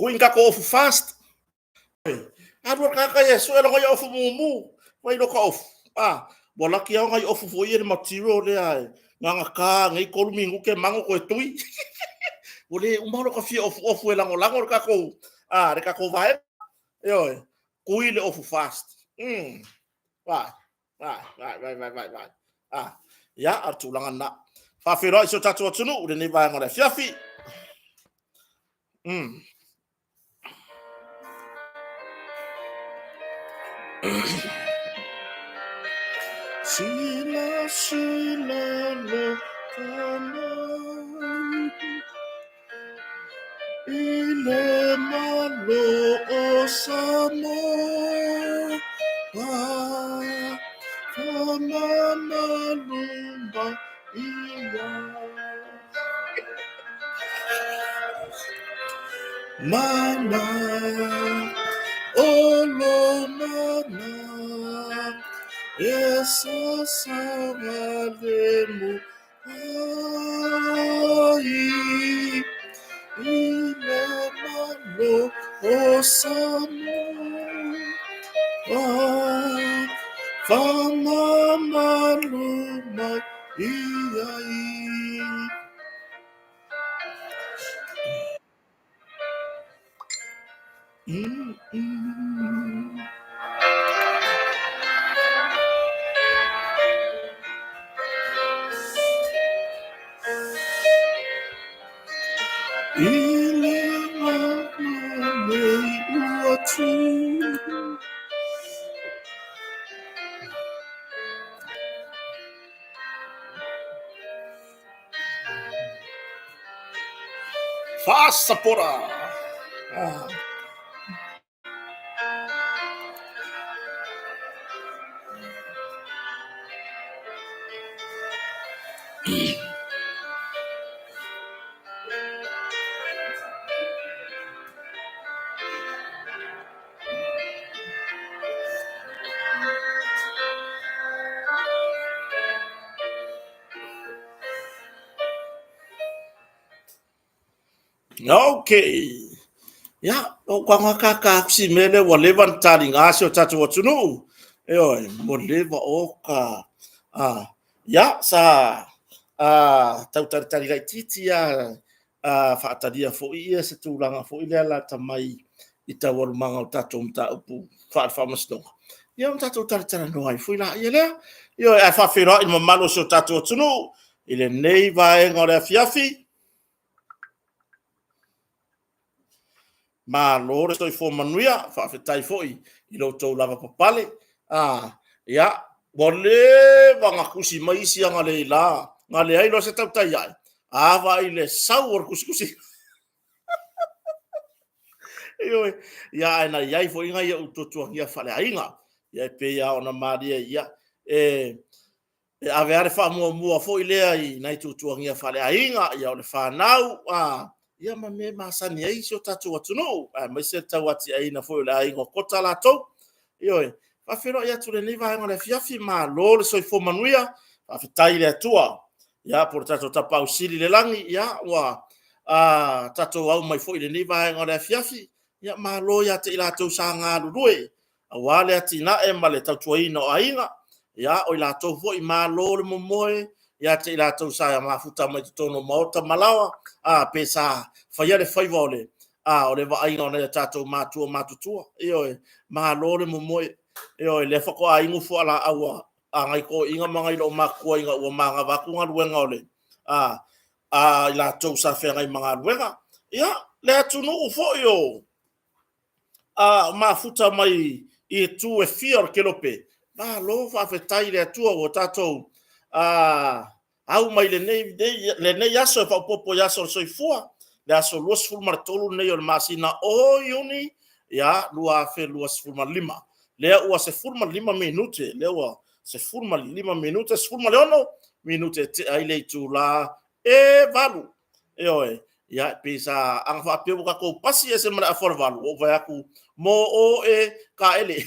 Kui ni tatou ofu fast. Alu le tagata ia e sue lona ia ofu mumu, fai loa ka ofu. Ah, ua laki lava nai ofu foi ia le material lea e gagata nei 3 minute mago toe tui. Ua le uma lota fia ofu ofu e lagolago le tatou, ah, le tatou vaega. Ioe, kui le ofu fast. Vai, vai, vai, vai, vai, vai, vai. Ah, ia, a o le tulaga lena. Faafeiloai i si o tatou atunuu i lenei vaega o le afiafi. Sila sila lo kana I le malo o Samoa Whamamalu mai ia Mana o lo mana E sasanga le mu ai I le malo o Samoa Whamamalu mai ia i. I le ngana nei ua tū. Fast sapora. Ah. Okay. Ia, o kwa ngā kākā kusi mea lea ua leva na talinga si o tātou atunuu. E oi, mo leva o ka... Ah, ia, sa ah, tau taritari laitiiti a ā, faatalia foi ia se tulaga foi lea lata mai i taualumaga o tatou mataupu faale-faamasinoga. Ia ona tatou talatalanoa ai foi laia lea. Ioe, ae faafeiloai i le mamalu o si o tatou atunuu i lenei vaega o le afiafi. Malo le soifua manuia, faafetai foi i lo outou lavapapale. Ah, ia, ua leva ona tusi mai isi agalelei la, na leai loa se tautai ae, a vaai i le sau o le tusitusiga. Ioe, ia ae na i ai foi nai ou tuatuagia faaleaiga, ia e pei lava ona malie, ia, e, e ave lava le faamuamua foi lea i nai tuatuagia faaleaiga, ia o le fanau, a, ia ma mea e masani ai si o tatou atunuu, aemaise le tauatiaeina foi o le aiga o Kota latou. Ioe, faafeiloai atu i lenei vaega o le afiafi, malo le soifua manuia, faafetai i le Atua. Ia, po o le tatou Tapaau Sili i le lagi, ia, ua a, tatou au mai foi i lenei vaega o le afiafi, ia, malo ia te i latou sa galulue aua le atinae ma le tautuaina o aiga, ia, o i latou foi malo le momoe ia te i latou sa mafuta mai totonu o maota ma laoa, a, pe sa faia le faiva o le, a, o le vaaiga o nai o tatou matua matutua. Ioe, malo le momoe. Ioe, lea faatoa inu fualaau a, a nai toeaiina ma nai loomatua ina ua manava atu galuega o le, a, a i latou sa feagai ma galuega. Ia, le atunuu foi o, a mafuta mai i itu e fia o le kelope, malo faafetai i le Atua ua tatou a, au mai lenei, lenei aso e faaopoopo i aso o le soifua, le aso 23 lenei o le masina o Iuni, ia, 2025. Lea ua 15 minute, lea ua 15 minute, 16 minute e tea ai le itula e 8. Ioe, ia, e pei sa, ana faapea ua tatou pasi ese ma le afa o le 8, ua ou vaai atu, mo o e kaele.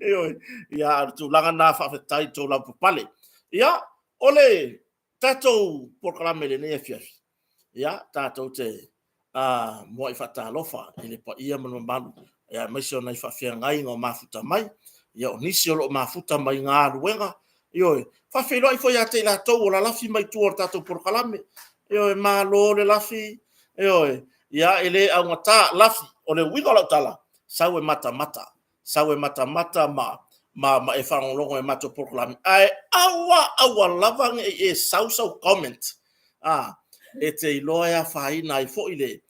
Ioe, ia, o le tulaga lena faafetai i tou lavapapale. Ia, o le tatou polokalame i lenei afiafi, ia, tatou te muai faatalofa i le paia ma le mamalu, aemaise o nai faafeagaiga o mafuta mai, ia o nisi o lo o mafuta mai galuega. Ioe, faafeiloai foi ia te i latou o lalafi mai tua o le tatou polokalame. Ioe, malo le lafi, ioe, ia e le augata, lafi. O le uiga o lau tala, sau e matamata, sau e matamata ma e faalogologo i le matou polokalame, ae aua aua lava ne i e sau sau comment, e te iloa e afaina ai foi le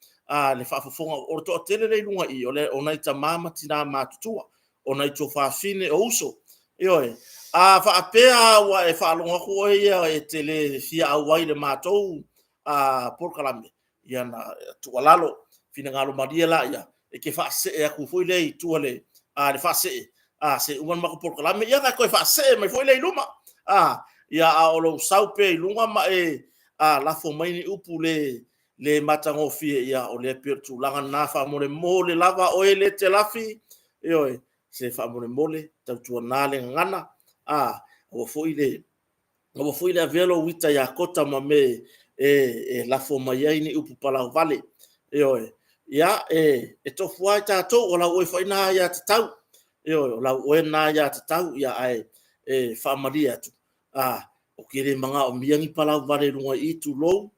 faafofoga. O le toatele lea e i luga i i, o nai tama ma tina matutua, o nai tuafafine, o uso. Ioe. A faapea lava ua e faalogo atu oe ia e te le fia auai i le matou polokalame, ia na tuualalo, finagalo malie laia e te faasee atu foi lea i tua i le faasee, se i uma le matou polokalame ona e toe faasee mai foi lea i luma. A o lou sau pea i luga ma e lafo mai ni upu le matagofie, ia o lea e pei o le tulaga lena. Faamolemole lava oe lea e te lafi, ioe, se faamolemole, tautuana le gagana, aua foi le avea lou ita ia Kota ma mea e lafo mai ai ni upu palauvale. Ioe. Ia, e tofu lava tatou, o lau oe foi lena aiatatau, ioe, o lau oe lena aiatatau, ae faamalie atu, ou te le manaomia ni palauvale i luga i i, tulou,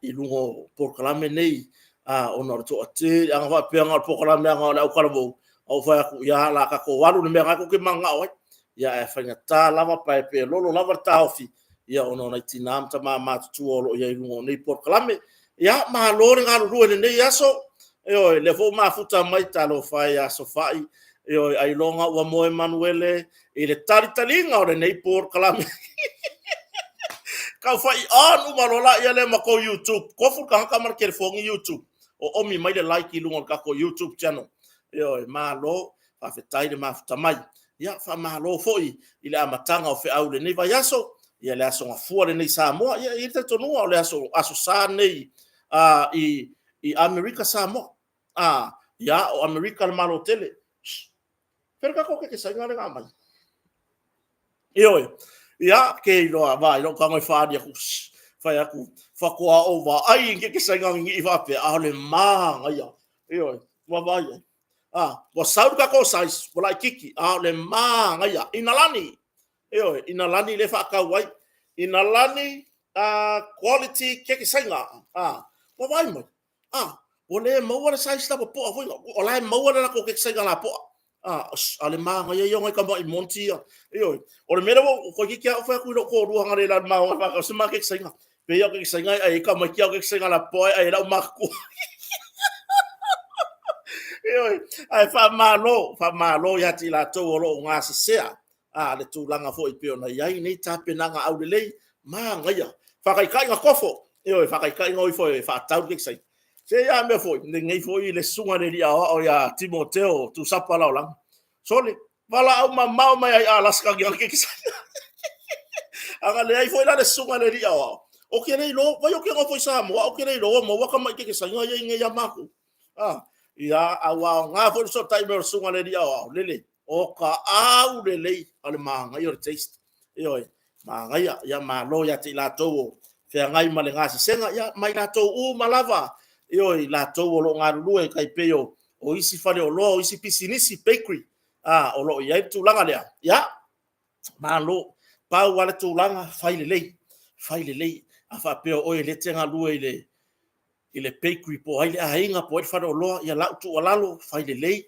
i luga o polokalame nei, ona o le toatele. Ana faapea na o le polokalame lava na o le autalavou, ona ou fai atu, ia o le a tatou alu i le mea o lena tou te mananao ai. Ae faigata lava pe lolo lava le taofi, ona o nai tina ma tama matutua o lo o i ai i luga o nei polokalame. Ia, malo le galulue i lenei aso. Ioe, o lea foi ua mafuta mai, talofa e ia Sofai, ioe, ailoga ua moemanuele i le talitaliga o lenei polokalame. Tau fai on uma loa lea ma tou Youtube, tofu le tagata ma le telefoni Youtube, oomi mai le like i luga o le tatou Youtube channel. Ioe, malo faafetai le mafuta mai. Ia faamalo foi i le amataga o feau i lenei vaiaso, ia le Aso Gafua lenei i Samoa. Ia e i ai le talitonuga o le Aso Sa lenei i Amerika Samoa. Ia, o Amerika le Malo tele. Fea le tatou keke Saina lea na aumai? Ioe, ia, ke iloa, vaai lou tago e faaali atu, fai atu, faatoa ou vaai i ni keke Saina ninii faapea, a o le manaia. Ioe, ua vaai i ai? Ua sau le tatou size ua laitiiti, a o le manaia. Inalani, ioe, Inalani lea e faatau ai. Inalani quality keke Saina. Ua vaai mai? Ua le maua le size lapopoa foi, o la e maua le latou keke Saina lapoa. A o le manaia ia o nai tamai monti ia. Ioe, o le mea lea ua toeitiiti lava ou fai atu i lou toalua analeila i le ma o e faatau se ma keke Saina. Pei lava o keke Saina e ai ai tamaiti, a o keke Saina lapopoa e ai ai le aumatutua. Ioe, ae faamalo, faamalo ia te i latou o lo o gasesea le tulaga foi pei ona i ai nei tapenaga aulelei, manaia. Faataitai na tofo, ioe, faataitai na o ifo e faatau le keke Saina. Se a mea foi, lenei foi le susuga i le alii aoao ia Timoteo Tusapa Laolagi, sole, valaau mamao mai lava i Alaska i ana keke Saina. A na leai foi la le susuga i le alii aoao, ou te le iloa, vaai ou te nofo i Samoa ae ou te le iloa ua maua tamai keke Saina ia i inei ia matou. Ia, a ua aoga foi le fesootai mai o le susuga i le alii aoao, lele, o ta aulelei, a o le manaia o le taste. Ioe, manaia. Ia malo ia te i latou o feagai ma le gasesega, ia ma i latou uma lava, ioe, i latou o lo o galulue e tai pei o isi faleoloa, o isi pisinisi, bakery, o lo o i ai le tulaga lea. Ia, malo. Pau lava le tulaga, fai lelei, fai lelei. A faapea o oe o lea e te galue i le bakery po o ai le aiga po o ai le faleoloa, ia lau tuualalo, fai lelei.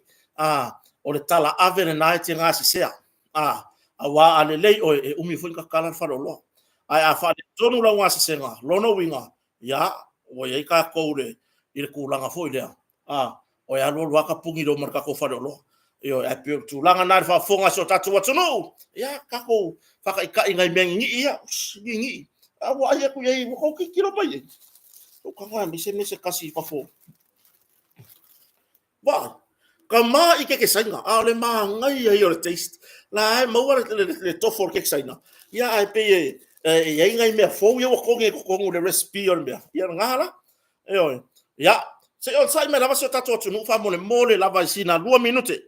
O le talaave lena e te gasesea, aua a lelei oe, e umi foi ona tatala le faleoloa. Ae a faaletonu lau gasesega, lona uiga, ia, ua i ai tatou i le tulaga foi lea, e alu alu lava tapuni loa ma le tatou faleoloa. Ioe, ae pei o le tulaga lena i le faafofoga a si o tatou atunuu, ia tatou faataitai i nai mea ninii ia, ninii. A ua vaai atu i ai, ua outou tilotilo mai i ai? Ua ou tago e aumai se mea se tasi i fafo. Vaai, tamai keke Saina, a o le manaia ia o le taste. La e maua le tofo o le keke Saina, ia ae pei e i ai nai mea fou ia ua togi i totonu o le recipe o le mea, ia lena la. Ioe. Ia, se i onosai mai lava si o tatou atunuu faamolemole lava i sina 2 minute.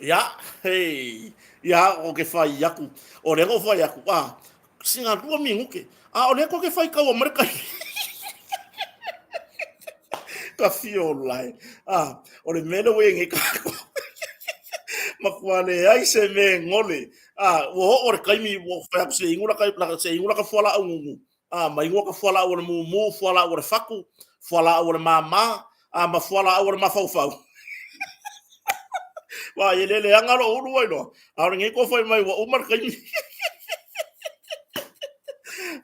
Ia, hei, ia, o ke fai aku, o lea o fai aku, a, singa lua minute, a o lea ko ke fai kaua mai le kai. Ka fio lai. A, o le mea lea ua i ai nei kākou. Matua leai se mea e gole. A, ua oo le taimi ua fai atu se inu laka, se inu laka fualaau nunu. A, ma inu ka fualaau o le mumu, fualaau o le fatu, fualaau o le māmā, a, ma fualaau o le mafaufau. Wa, e le leaga lou ulu ai loa. A o lenei ko fai mai ua uma le taimi.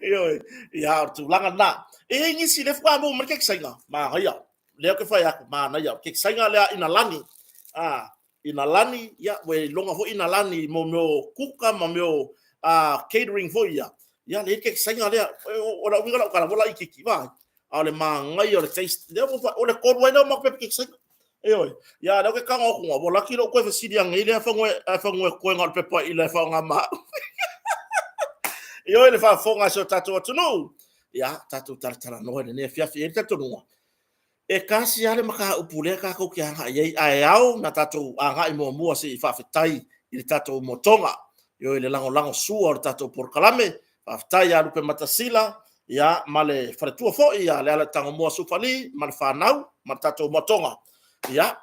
Ioe, ia, o le tulaga lena. E i ai nisi lea faatoa maua mai le kekisaiga, manaia. Lea ou te fai atu, manaia. O le kekisaiga lea ina lani. A, ina lani, ia, ua iloga foi ina lani mo mea o kuka ma mea o catering foi ia. Ia, lea kekisaiga lea. O lau uiga lau tala, ua laitiiti, vai. A o le manaia o le taste. Lea ua, o le tolu ai lea o matou pepa kekisaiga. Ioe. Ia, lea ou te tago atu, ua laki lou toe fesili anei lea ae fanua e toega o le pepa ila e faaaoga ma au. Ioe, le faafofoga a si o tatou atunuu. Ia, tatou talatalanoa i lenei afiafi. E i ai le talitonuga, e tasi lava le mataupu lea tatou te agai i ai, ae ao ona tatou agai muamua se i faafetai i le tatou motoga, ioe, le lagolago sua o le tatou polokalame. Faafetai ia Lupematasila, ia, ma le faletua foi ia Lealaitagomoa Sufali ma le fanau ma le tatou motoga. Ia,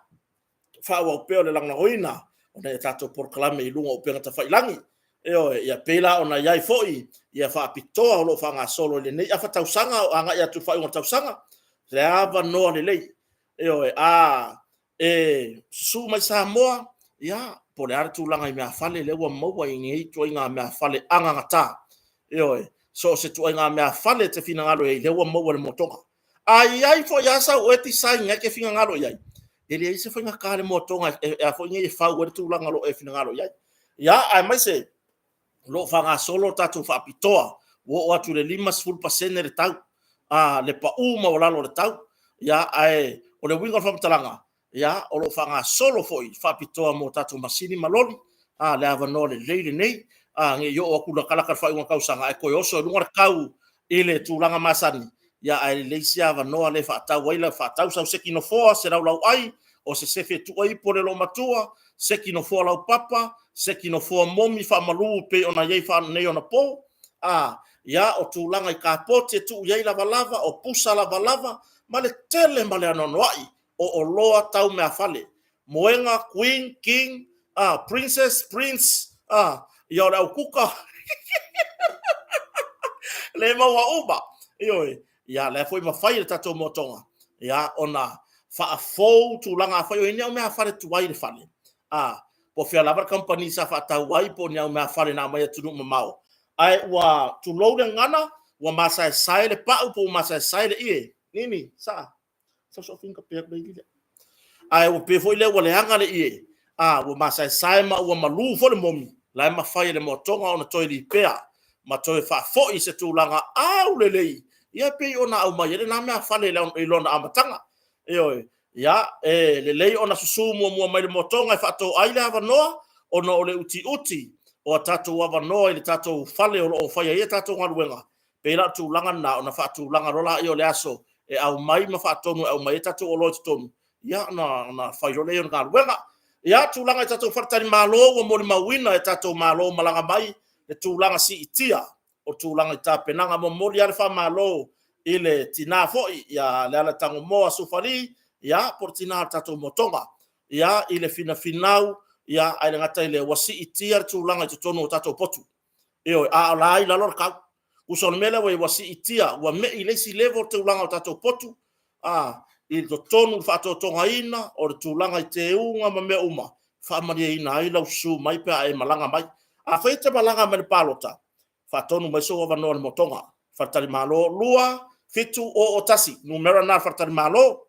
faaauau pea o le lagolagoina o nai a tatou polokalame i luga o upega tafailagi. Ioe, ia pei la ona i ai foi ia faapitoa o lo o faagasolo i lenei afa tausaga o agai atu i le faaiuga o le tausaga, le avanoa lelei. Ioe, a e susu mai Samoa, ia, po o le a le tulaga i meafale lea ua maua i nei ituaiga meafale agagata. Ioe, so o se ituaiga meafale e te finagalo i ai, lea ua maua i le motoga. A i ai foi lava sau oe design e te finagalo i ai, e leai se faigata le motoga e a foi nei e fau ai le tulaga o lo o e finagalo i ai. Ia, aemaise o lo o faagasolo tatou faapitoa, ua oo atu i le 50% le tau, a, le pau maualalo o le tau. Ia, ae o le uiga o le faamatalaga, ia, o lo o faagasolo foi faapitoa mo tatou masini ma loli, a, le avanoa lelei lenei, a, ne i oo atu latalata i le faaiuga o le tausaga ae toe oso i luga le tau i le tulaga masani, ia, ae lelei sia avanoa lea e faatau ai, faatau sau seki nofoa, se laulauai, o se sefe e tuu ai ipu a le loomatua, seki nofoa laupapa, seki nofoa momi faamalu pei ona i ai faaneionapo, a, ia, o tulaga i kapoti e tuu i ai lavalava, o pusa lavalava, ma le tele ma le anoanoai o oloa tau meafale, moega, queen, king, a, princess, prince, a, ia o le aukuka, le maua uma, ioe, ia lea foi mafai e le tatou motoga, ia, ona faafou tulaga afai o i ai ni au meafale tuai i le fale, a, po o fea lava le kamupani sa faatau ai po o ni au meafale na aumai atunuu mamao, ae ua tulou le gagana, ua masaesae le pau po ua masaesae le ie, nini, saa, Ae ua pei foi lea ua leaga le ie, a ua masaesae ma ua malu foi le momi, la e mafai e le moatoga ona toe lipea ma toe faafoi i se tulaga aulelei, ia pei ona aumai ai lena meafale i lona amataga. Ioe, ia, e lelei ona susu muamua mai le moatoga e faatoai le avanoa, ona o le utiuti o a tatou avanoa i le tatou fale o lo o fai ai a tatou galuega, Pei la o le tulaga lena, ona faatulaga loa lea o le aso e aumai ma faatonu e aumai ai tatou oloa i totonu, ia ona fai loa lea o le galuega. Ia, tulaga i tatou faletalimalo ua molimauina e tatou malo malaga mai le tulaga siitia o tulaga i tapenaga. Momoli lava le faamalo i le tina foi ia Lealatagomoa Sufali, ia po o le tina o le tatou motoga, ia i le finafinau, ia ae le gata i lea ua siitia le tulaga i totonu o tatou potu. Ioe, a o la i lalo le tau. Tusa o le mea lea ua i ai, ua siitia, ua mei i le isi level le tulaga o tatou potu, a, i totonu i le faatotogaina o le tulaga i teuga ma mea uma, e faamalieina ai lau susu mai pe a e malaga mai. Afai e te malaga mai i le palota, faatonu mai sou avanoa i le motoga. Faletalimalo 2 7 0 1, numera lena a le faletalimalo.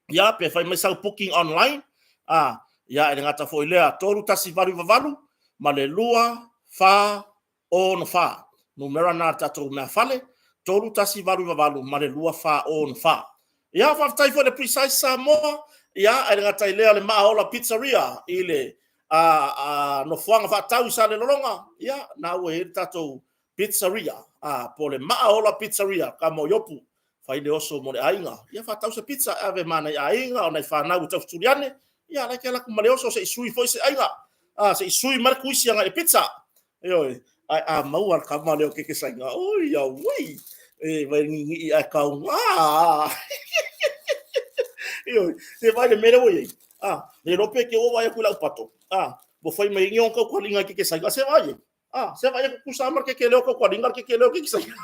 Ia, pe fai mai sau booking online, a, ia, e le gata foi i lea, 3188 ma le 2 4 6 4. Numera lena a le tatou meafale, 3188 ma le 2 4 6 4. Ia, faafetai foi i le Precise Samoa, ia, ae le gata i lea le Maaola Pizzeria i le a, a, nofoaga faatau i Salelologa, ia, na ua i ai le tatou pizzeria, a, po o le Maaola Pizzeria, kama o Iopu, fai le oso mo le aiga, ia faatau se pizza e ave ma nai aiga o nai fanau e taufetuli ane, Ia, la e te alu atu ma le oso se i sui foi se aiga. A, se i sui mai le kuisi agai i le pizza. Ioe, ae a maua le tama lea o Kekesaina, oi auai, e vai nini ae kauga. Ioe, se vai le mea lea ua i ai. A, le iloa pe te ua vaai atu i lau pato. A, ua fai mai ai ni ona tautualiga i Kekesaina, se vaai ai. A, se vaai atu tusa ma le kekeleo tautualiga le kekeleo Kekesaina.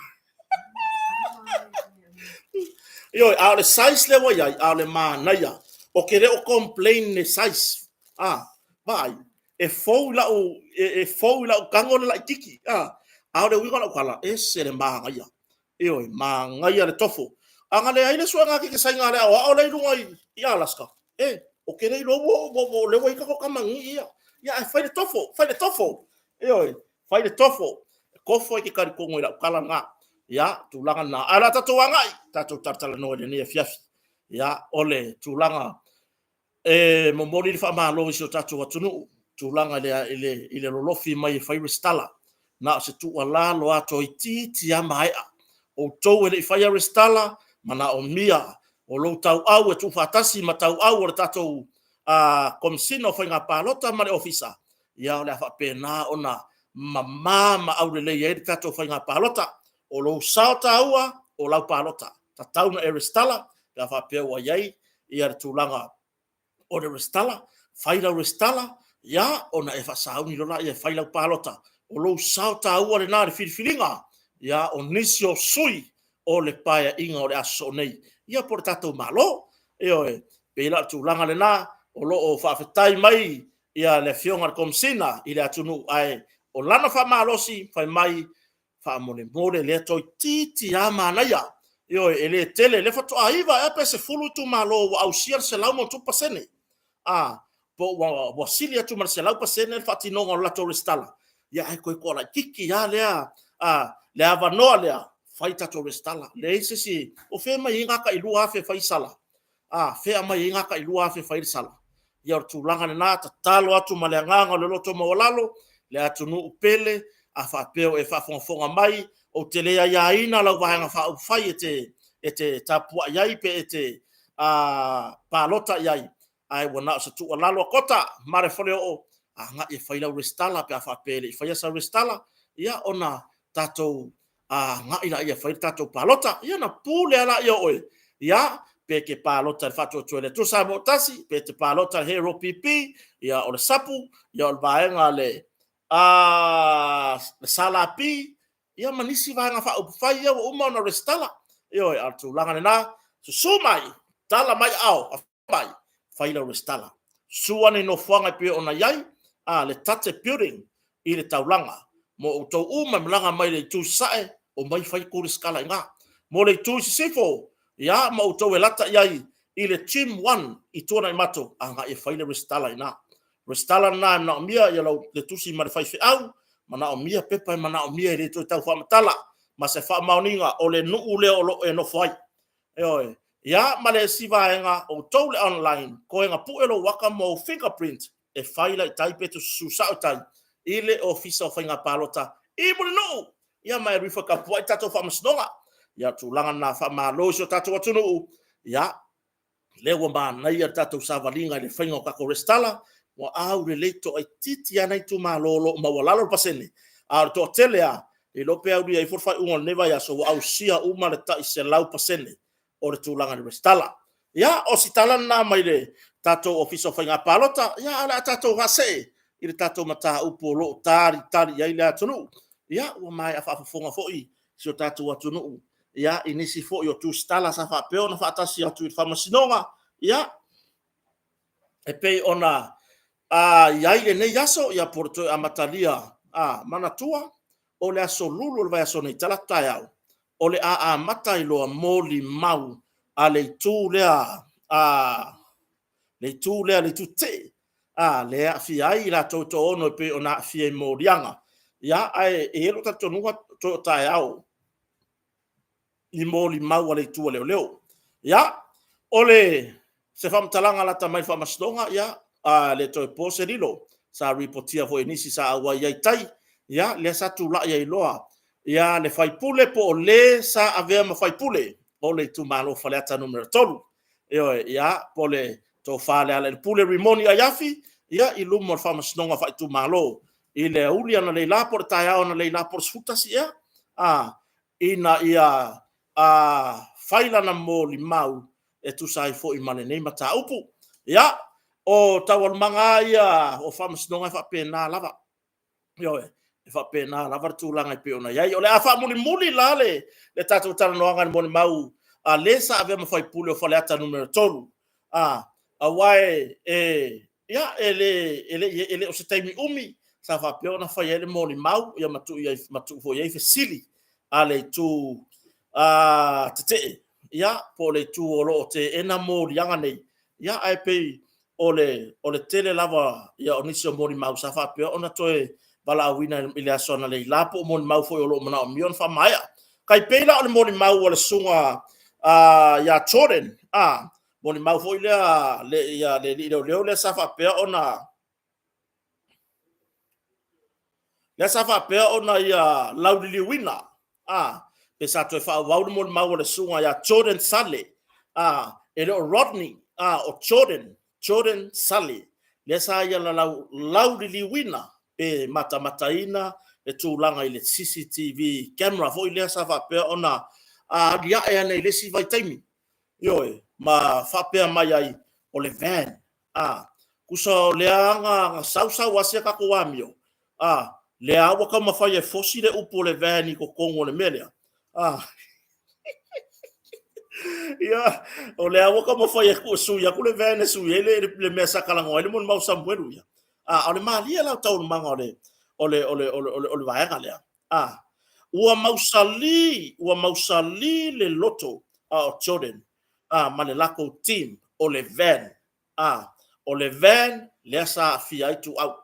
Ioe, a o le size lea ua i ai, a o le manaia, o te le o complain le size. A, vaai, e fou i lau, e fou i lau tago le laititi. A, a o le uiga o lau tala, ese le manaia. Ioe, manaia le tofo. A na leai le suega kekesaina a le aoao lea i luga i Alaska, e, o te le iloa ua oo, lea ua i ai tatou tama nini ia. Ia, ae fai le tofo, fai le tofo. Ioe, fai le tofo. E tofo e te talitonu i lau tala lena. Ia, tulaga lena. Ae o le a tatou agai, tatou talatalanoa i lenei afiafi. Ia, o le tulaga E momoli le faamalo i si o tatou atunuu, tulaga i le lolofi mai e fai resitala. Na o se tuualalo lava toeitiiti lava maea. Outou e le i faia resitala, manaomia o lou tauau e tuufaatasi ma tauau o le tatou Komesina o Faiga Palota ma le Ofisa, ia o le a faapena ona mama ma aulelei ai le tatou faiga palota. O lou sao taua, o lau palota. Tatau ona e resitala pe a faapea ua i ai ia le tulaga o le resitala, fai lau resitala, ia ona e faasauni loa lea e fai lau palota. O lou sao taua lena i le filifiliga ia o nisi o sui o le Paeaiga o le a sosoo nei, ia po o le tatou Malo. Ioe, e pei la o le tulaga lena, o lo o faafetai mai ia le Afioga i le Komesina i le atunuu, ae o lana faamalosi fai mai, faamolemole lea toeitiiti lava manaia. Ioe, e le tele, lea faatoa 9 ea pe 10 itumalo ua ausia le 100+%. A, po ua sili atu ma le 100% le faatinoga o le latou resitala, ia ae toe toalaitiiti lava lea, a, le avanoa lea, fai tatou resitala. Leai se isi, o fea e aumai ai na tai 2,000 e fai sala? A, fea e aumai ai na tai 2,000 e fai le sala? Ia o le tulaga lena, tatalo atu ma le agaga o le loto maualalo, le atunuu pele, a faapea o e faafogafoga mai, ou te le aiaina lau Vaega Faaupufai e te tapuai ai pe e te palota i ai, ae ua na o se tuualalo a Kota ma le Faleoo, agai e fai lau resitala pe a faapea e le i faia sau resitala, ia ona tatou agai lea e fai le tatou palota. Ia ona pule lava lea o oe, ia, pe e te palota i le Faatuatua i le Atua Samoa ua Tasi, pe e te palota i le HRPP, ia o le SAPU, ia o le Vaega a le SLP, ia ma nisi Vaega Faaupufai ia ua uma ona resitala. Ioe, a o le tulaga lena, susu mai, tala mai aao, afio mai, fai lau resitala. Susu ane i nofoaga e pei ona i ai le TATTE Building i le taulaga. Mo outou uma e malaga mai le itu i sasae, omai fai tou resitala i ina. Mo le itu i sisifo, ia ma outou e lata i ai i le Gym 1 i Tuanaimato, agai e fai le resitala i ina. Resitala lena e manaomia le tusi mai le faifeau, manaomia pepa e manaomia e le toe tau faamatala, ma se faamaoniga o le nuu lea o lo o e nofo ai. Ioe. Ia ma le isi vaega, o outou le online, toe tapue lou ata ma ou fingerprint e fai la i tai pe e te susu sao i tai i le Ofisa o Faiga Palota i Mulinuu. Ia ma e alu ifo e tapuai le tatou Faamasinoga. Ia o le tulaga lena, faamalo i si o tatou atunuu. Ia, lea ua manaia le tatou savaliga i le faiga o tatou resitala, ua aulelei, toaitiiti lava nai itumalo o lo o maualalo le pasene, a o le toatele lava, le iloa pe aulia ifo le faaiuga o lenei vaiaso ua ausia uma le tai 100% o le tulaga i le resitala. Ia, o si tala lena mai le tatou Ofisa o Faiga Palota, ia ae o le a tatou faasee i le tatou mataupu o lo o talitali i ai le atunuu. Ia, ua maea faafofoga foi si o tatou atunuu ia, i nisi foi o tusitala sa faapea ona faatasi atu i le Faamasinoga, ia, e pei ona i ai lenei aso, ia po o le toe amatalia. Manatua, o le aso Lulu o le vaiaso nei, talaatu taeao, o le a amata ai loa molimau a le itu lea, le itu lea, le itu tetee, lea e aafia ai i latou e toaono e pei ona aafia i moliaga. Ia, ae i ai lou talitonuga toe o taeao i molimau a le itu a leoleo. Ia, o le se faamatalaga lata mai i le faamasinoga, ia, a le toe po se lilo, sa ripotia foi e nisi sa auai ai i tai, ia, lea sa tulai ai loa ia le faipule po o le sa avea ma faipule o le itumalo o Faleata Nu.3. Ioe, ia, po o le Tofa Lealailepule Rimoni Aiafi, ia, i luma o le Faamasinoga Faaitumalo i le aoauli analeila po o le taeao analeila po o le 11 ea, ina ia fai lana molimau e tusa ai foi ma lenei mataupu. Ia, o taualumaga lava ia o faamasinoga e faapena lava. Ioe, e faapena lava le tulaga e pei ona i ai. O le a faamulimuli la le tatou talanoaga i le molimau a le sa avea ma faipule o Faleata Nu.3, aua e le o se taimi umi sa faapea ona fai ai le molimau ma tuu foi i ai fesili a le itu tetee, ia, po o le itu o lo o teena moliaga nei, ae pei o le tele lava o nisi o molimau sa faapea ona toe valaauina i le aso analeila po o molimau foi o lo o manaomia ona faamaea. E tai pei la o le molimau a le susuga ia Jordan, molimau foi lea le alii leoleo lea sa faapea ona ia lauliliuina, pe sa toe faaauau le molimau a le susuga ia Jordan Sale, e le o Rodney, o Jordan, Jordan Sale, lea sa ia lauliliuina pe matamataina le tulaga i le CCTV camera foi lea sa faapea ona aliae ane i le isi vaitaimi, ioe, ma faapea mai ai, o le van. Tusa o lea na sau sau lava si a tatou amio, lea lava ua taumafai e fosi le upu o le van i totonu o le mea lea. Ia, o lea ua taumafai e sui atu le van e sui ai le mea sa talanoa ai le molimau a Samuelu ia. A o le malie la o taualumaga o le vaega lea, ua mausali, ua mausali le loto o Jordan ma le latou team o le van. O le van lea sa aafia ai Ituau.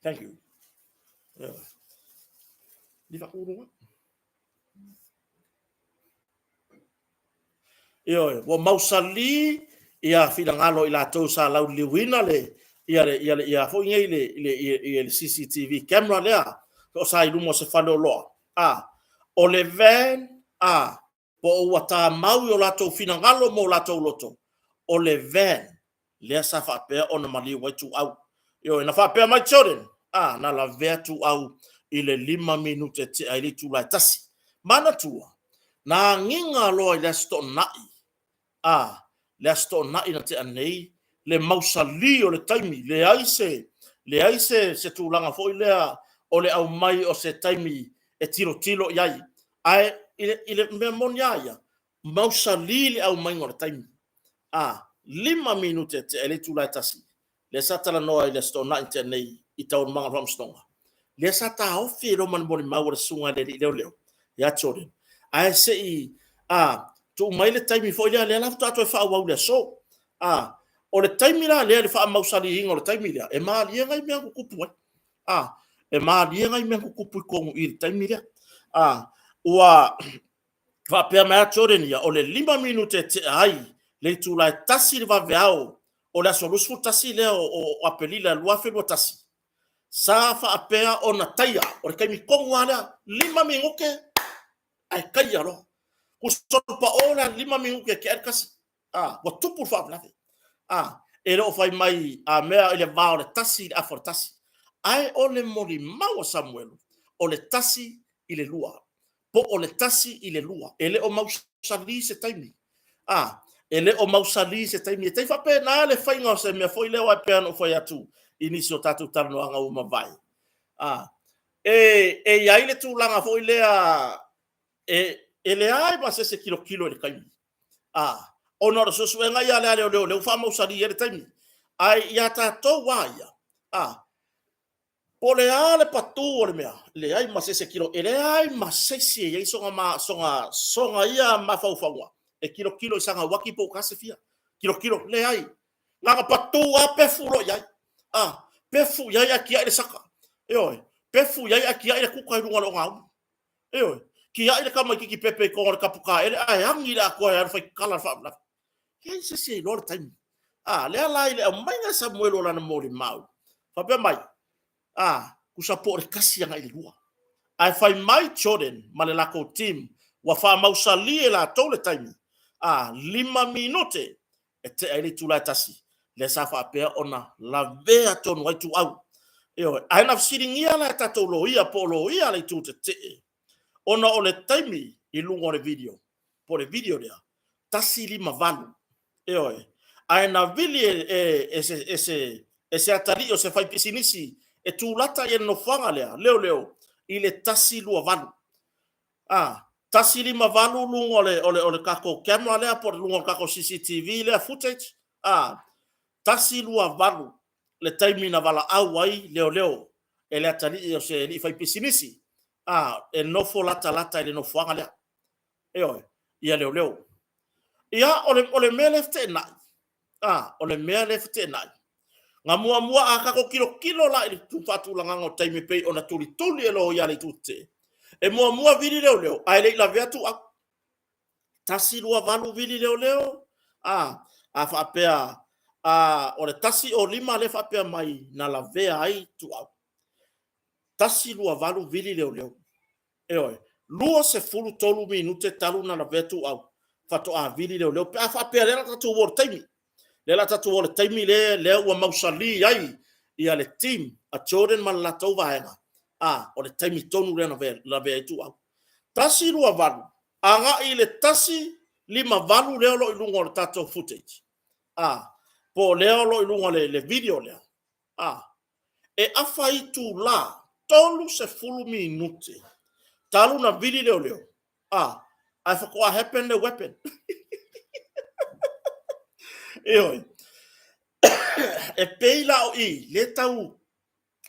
Thank you. Yeah. Ioe, ua mausali ia finagalo o i latou sa lauliliuina le ia le ia le ia foi nei le le ia le CCTV camera lea o sa i luma o se faleoloa. A o le van a po o ua tamau i o latou finagalo ma o latou loto, o le van lea sa faapea ona maliu ai Ituau. Ioe, na faapea mai Jordan, a, na lavea Ituau i le 5 minute e tea ai le itula e 1. Manatua, na agiga loa i le Aso Toonai, a, le Aso Toonai na tea nei, le mausali o le taimi, leai se, leai se, se tulaga foi lea o le aumai o se taimi e tilotilo i ai. Ae i le, i le mea moni lava ia, mausali le aumaiga o le taimi. A, 5 minute e tea ai le itula e 1, lea sa talanoa i le Aso Toonai na tea nei i taualumaga o le Faamasinoga, lea sa taofi ai loa ma le molimau a le susuga i le alii leoleo ia Jordan, ae se i a, tuu mai le taimi foi lea, lea la faatoa toe faaauau i le aso. A, o le taimi la lea i le faamausaliina o le taimi lea, e malie nai mea na tutupu ai. A, e malie nai mea na tutupu i totonu i le taimi lea. A, ua faapea mai a Jordan ia, o le 5 minute e tea ai le itula e 1 i le vaveao o le aso 21 lea o Aperila 2021, sa faapea ona taia, o le taimi tonu lava lea, 5 minute ae taia loa. Tusa o le pao la 5 minute e tea ai le tasi. A, ua tupu le faalavelave. A, e le o fai mai a mea i le va o le 1 i le afa o le 1. Ae o le molimau a Samuelu, o le 1 i le 2. Po o le 1 i le 2. E le o mausali se taimi. A, e le o mausali se taimi. E tai faapena le faiga o se mea foi lea, aua e pei ona ou fai atu i nisi o tatou talanoaga ua mavae. A, e i ai le tulaga foi lea e leai ma se isi e tilotilo i le taimi. A, ona o le suesuega ia a le leoleo lea ua faamausali ai le taimi. Ae ia tatou lava ia, a, po o le a le patu o le mea, leai ma se isi e tilo, e leai ma se isi e i ai sona, ma, sona, sona ia mafaufauga e tilotilo i sana uati po o ta se fia. Tilotilo, leai. Na ona patu lava pefu loa i ai. A, pefu i ai ae tiai le saka. Ioe, pefu i ai ae tiai le kuka i luga o le ogaumu. Ioe, tiai le tamaititi pepe i totonu o le taputaele ae agi le atoa e alu fai tala le faalavelave. Leai se isi e iloa le taimi. A, lea la i le aumaiga e Samuelu o lana molimau, faapea mai, a, tusa po o le tasi agai i le lua. Ae fai mai Jordan ma le latou team, Ua faamausali e latou le taimi, a, 5 minute e tea ai le itula e 1, lea sa faapea ona lavea tonu ai ituau. Ioe, ae na fesiligia la e tatou loia po o loia a le itu tetee, ona o le taimi i luga o le video, po o le video lea, 1:58, ioe, ae na vili e se atalii o se faipisinisi e tulata i le nofoaga lea, leoleo, i le 1:28. A, 1:58 luga o le tatou camera lea po o luga o le tatou CCTV lea footage, a, 1:28 le taimi na valaau ai leoleo e le atalii o se alii faipisinisi, a, e nofo latalata i le nofoaga lea. Ioe, ia leoleo. Ia, o le mea lea e feteenai, a, o le mea lea e feteenai, na muamua a tatou tilotilo la i le faatulagaga o taimi e pei ona tulituli e loia a le itu tetee, e muamua vili leoleo ae le i lavea tuau. 1:28 vili leoleo, a faapea, a, o le 1:05 lea faapea mai na lavea ai tuau. 1:28 vili leoleo. Ioe, 23 minute talu ona lavea tuau faatoa vili leoleo pe a faapea lea la tatou o le taimi. Lea la tatou o le taimi lea lea ua mausali ai ia le team a Jordan ma le latou vaega. A, o le taimi tonu lea na lavea ai tuau. 1:28 agai i le 1:58 lea o lo o i luga o le tatou footage. A, po o lea o lo o i luga o le video lea. A, e afa itula, 30 minute, talu na vili leoleo, a, ae faatoa happen le weapon. Ioe. E pei la o i, le tau,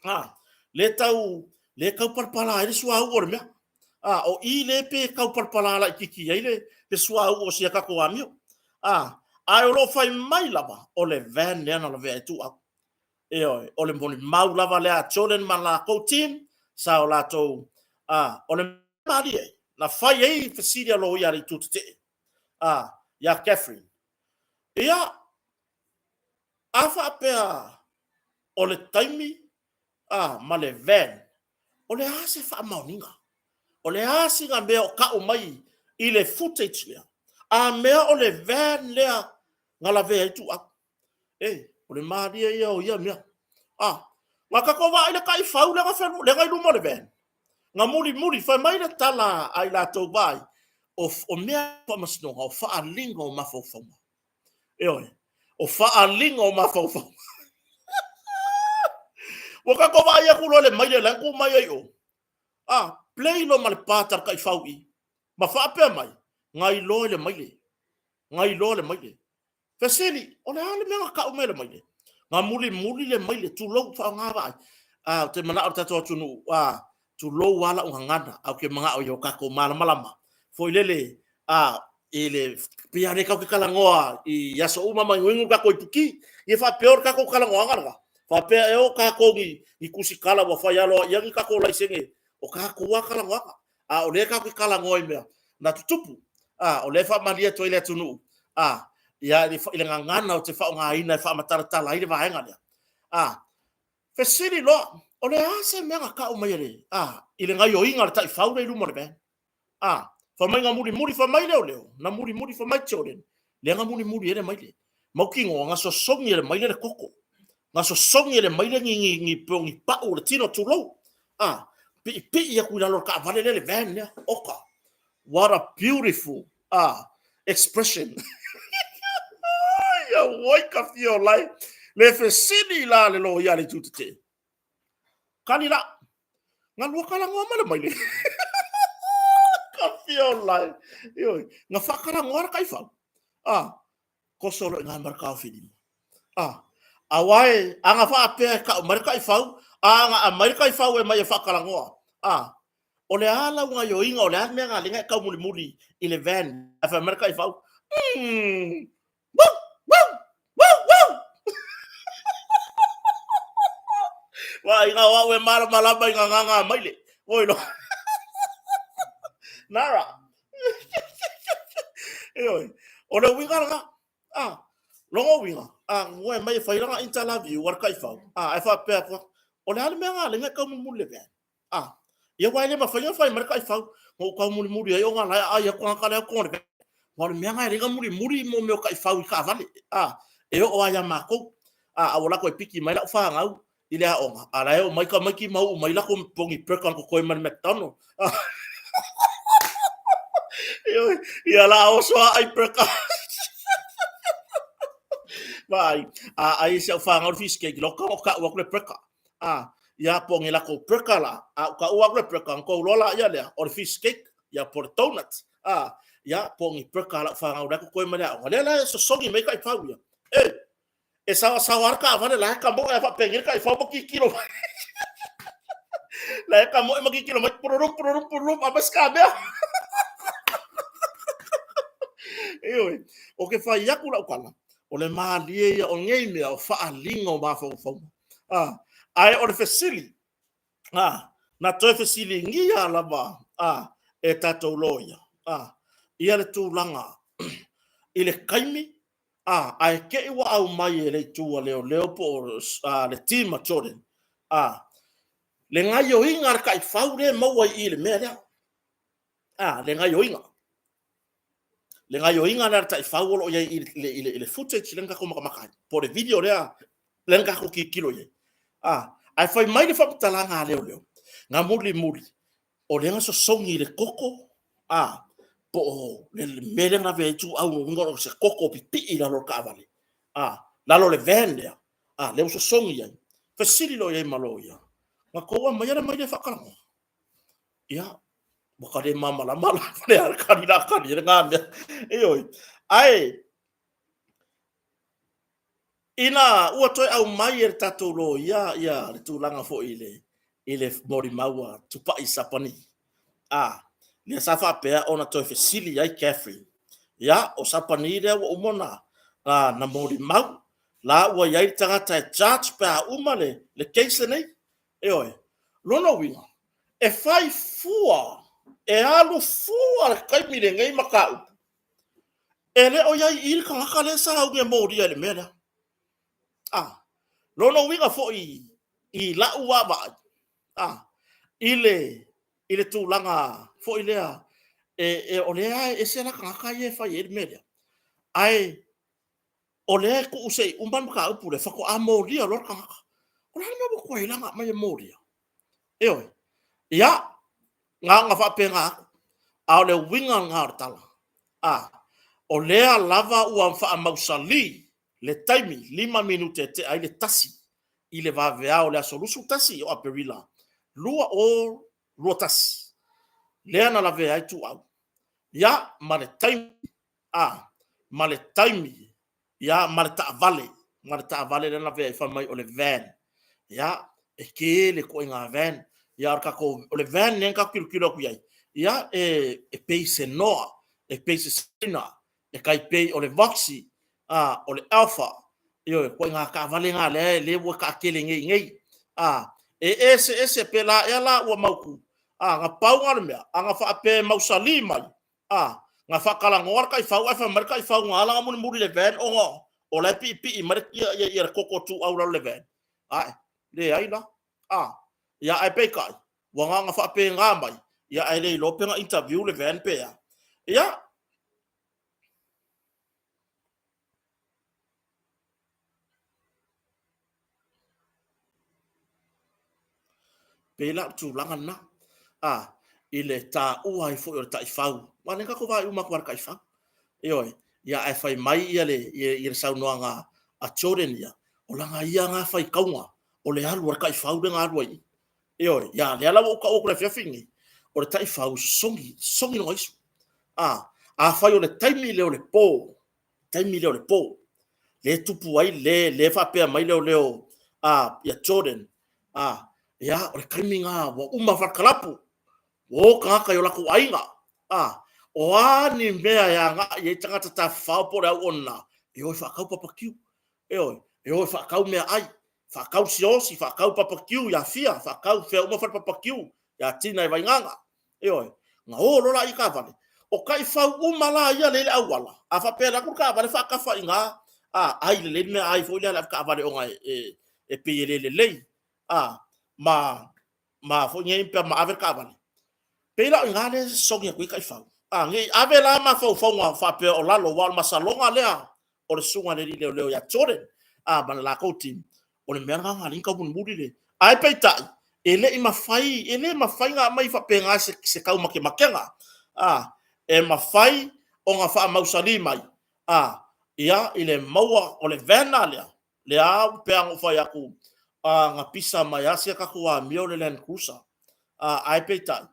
a, le tau, le tau palapala ai le suauu o le mea. A, o i le pe tau palapala laititi ai le suauu o sia tatou amio. A, ae o lo o fai mai lava, o le van lea na lavea ai tuau. Ioe, o le molimau lava lea a Jordan ma latou team, sa o latou, a, o le malie, na fai ai fesili a loia a le itu tetee, a, ia Catherine. Ia, a faapea o le taimi, a, ma le van, o le a se faamaoniga? O le a sina mea o tau mai i le footage lea? A mea o le van lea na lavea ai tuau. E, o le malie ia o ia mea. A, na tatou vaai le taifau lea na felu, lea na i luma o le van. Na mulimuli, fai mai le tala a i latou vaai, o mea faamasinoga, o faaaliga o mafaufauga. Ioe, o faaaliga o mafaufauga. Ua tatou vaai atu loa le maile la e tu mai ai o. A, play loa ma le pa tala taifau i. Ma faapea mai, na iloa i le maile. Na iloa le maile. Fesili, o le a le mea na tau mai le maile? Na mulimuli le maile, tulou, faaaoga vaai. A, ou te manao le tatou atunuu, a, tulou a lau gagana, a ou te manao i o tatou malamalama. Foi lele, a, i le, pei lava o lea tatou te talanoa i aso uma ma inuinu le tatou ipuki. Ia faapea o le tatou talanoaga lena. Faapea ea o tatou ni tusitala ua fai aloaia ni tatou laisene, o tatou lava talanoaga. A o lea tatou te talanoa i mea na tutupu, a, o lea e faamalie atu ai le atunuu, a, ia, i le gagana ou te faaaogaina e faamatalatala ai le vaega lea. A, fesili loa, o le a se mea na tau mai e le, a, i le gaioiga a le taifau lea i luma o le van? A, fai mai na mulimuli, fai mai leoleo, na mulimuli, fai mai Jordan, lea na mulimuli ai le maile. Mautinoa, na sosogi e le maile le koko. Na sosogi e le maile ni, ni, ni, ni, ni pau o le tino, tulou. A, piipii atu i lalo o le taavale lea, le van lea, oka. What a beautiful expression. Ai, auoi ka fia o lai. Le fesili la le loia le itu tetee. Kali la. Nga lua kalagoa ma le maile. Ka fia o lai. Ioi. Nga whakalagoa la kaifau. Ah, koso lo i ngā mara kao whirima. Ah, a wae, a nga whaapea e kau mai le kaifau, a nga a mai le kaifau e mai e whakalagoa. Ah, o le a lau ngaioiga, o le a mea ngā lenga e kau mulimuli i le van, a whai mai le kaifau. Woo! Woo! Woo! Woo! Wā, i ngā wau e mālamalama i ngā ngāngā maile. Oi lo. Nara. Eoi. O le uiga langa. Ah, longa uiga. Ah, ngua e mai e whai ranga interview ar kaifau. Ah, e whapea, o le ale mea ngā lenga e kaumumuli le vea. Ah, ia wai le mawhai ngā whai mare kaifau. Na ou taumulimuli ai ona la e aai atu tagata la e o le van. Aua o le mea lena e alai ona mulimuli mo mea o taifau i taavale, a, e oo lava ia matou. A, a ua latou e piki mai lau fanau i le aoga, a la e oo mai tamaiti ma uu mai latou pogi burger na totoe mai le McDonald. Ioe, ia la oso a ai burger. Vaai, a ai si au fanau le fish cake, loka o ka'u atu le burger. A, ia po o ni latou burger la, a ou ta'ua atu le burger, ona tou iloa laia lea, o le fish cake, ia po o le donut. A, ia po o ni burger a lau fanau la e totoe mai le aoga. Lea la e sosogi mai taifau ia. E, e saoasaoa le taavale la e tamoe a faapenei le taifau ma tilotilo mai. La e tamoe ma tilotilo mai, pururu, pururu, pururu, aumai se kamea. Ioe, o ke fai atu lau tala, o le malie ia o nei mea o faaaliga o mafaufauga. Ah, ae o le fesili, ah, na toe fesiligia lava ah, e tatou loia ah, ia le tulaga i le taimi ah, ae te i ua aumai e le itu a leoleo po o ah, le team a Jordan ah, le gaioiga a le taifau lea e maua i i le mea lea. Ah, le gaioiga. Le gaioiga lea a le taifau o lo o i ai i le, i le, i le footage lea na tatou matamata ai, po o le video lea lea na tatou tilotilo i ai. Ah, ae fai mai le faamatalaga a leoleo, na mulimuli, o lea na sosogi i le koko, ah, po o le mea lea na lavea ai ituau, lona uiga o se koko pipii i lalo o le taavale, ah, lalo o le van lea, ah, lea ua sosogi ai. Fesili loa i ai ma loia, na tou aumaia le mai lea faatalanoa? Ia, ua ka le malamalama la le a kali la kali e ngā mea. Ioe. Ae, ina ua toe aumai e le tatou loia ia le tulaga foi i le, i le molimau a Tupai Sapani. A, lea sa faapea ona toe fesili ai Catherine. Ia, o Sapani lea ua uma ona na, na molimau. La ua i ai le tagata e charge pe a uma le, le case lenei. Ioe. Lona uiga, e fai fua, e alu fua le taimi lenei mataupu, e le o i ai i le tagata lea sa auge molia i le mea lea. A, lona uiga foi i lau vaavaai, a, i le, i le tulaga foi lea, e, e, o lea e ese la tagata ia e fai ai le mea lea. Ae o lea e tuu se i uma le mataupu lea, faatoa molia loa le tagata. O le a le mea ua tuai ai la ona aumai e molia? Ioe. Ia, na ona faapena atu. A o le uiga lena o le tala. A, o lea lava ua faamausali le taimi, 5 minute e tea ai le 1 i le vaveao o le aso 21 o Aperila 2021, lea na lavea ai Ituau. Ia, ma le taimi, a, ma le taimi, ia, ma le taavale, ma le taavale lea na lavea ai fai mai o le van. Ia, e tele ituaiga van. Ia, o le tatou, o le van lea na tatou tilotilo atu i ai, ia, e, e pei se Noah, e pei se Sina, e tai pei o le Voxy, a, o le Alpha, ioe, ituaiga taavale na lea, lea ua taatele nei i nei. A, e eseese pēlā ea la ua mautu. A, na pau na o le mea, a na faapea e mausali mai, A, na faatalanoa le taifau ae fai mai le taifau na ala ona mulimuli i le van ona o la e piipii mai le, ia, ia, ia le koko ituau i lalo o le van. Ae, leai la. A, ia ae peitai, ua na ona faapena mai, ia ae le iloa pe na interview le van pe a. Ia, Pei la o le tulaga lena, a, i le taua ai foi o le taifau. Aua o lea na tatou vaai uma atu lava i le taifau. Ioe, ia ae fai mai ia le, ia, ia le saunoaga a Jordan ia, o lana ia na faitauga, o le alu a le taifau lea na alu ai i i. Ioe, ia lea la ua ou taua atu i le afiafi lenei, o le taifau sogi, sogi lona isu. A, afai o le taimi lea o le po, taimi lea o le po, lea e tupu ai le, lea e faapea mai leoleo a ia Jordan, a, ia, o le taimi na ua uma falikalapu, ua o tagata i o latou aiga, a, o a ni mea e agai i ai tagata tafafao po o le auauna, e o e faatau papakiu, ioe, e o e faatau meaai, faatau siaosi, faatau papakiu i Afia, faatau fea uma fale papakiu ia Tina i Vaigaga, Ioe. Na o loa la i taavale. O taifau uma la ia lea i le auala, a faapea e alu atu le taavale faatafa i ina, a, ai lelei le meaai foi lea a le avetaavale ona e, e, e pei e le lelei, a, ma, ma foi nei pe ma ave le taavale. Pei la o i ina lea e sosogi atu ai taifau. A, ne i ave la mafaufauga faapea o lalo, aua o le masaloga lea o le susuga i le alii leoleo ia Jordan a, ma le latou team, o le mea lena na ala ai ona taumolimuli le... Ae peitai, e le i mafai, e le mafai ona aumai faapena se taumatematega. A, e mafai ona faamausali mai, a, ia, i le maua o le van lava lea, lea lava pei ona ou fai atu, na pisa mai lava si a tatou amio le Land Cruiser. Ae peitai,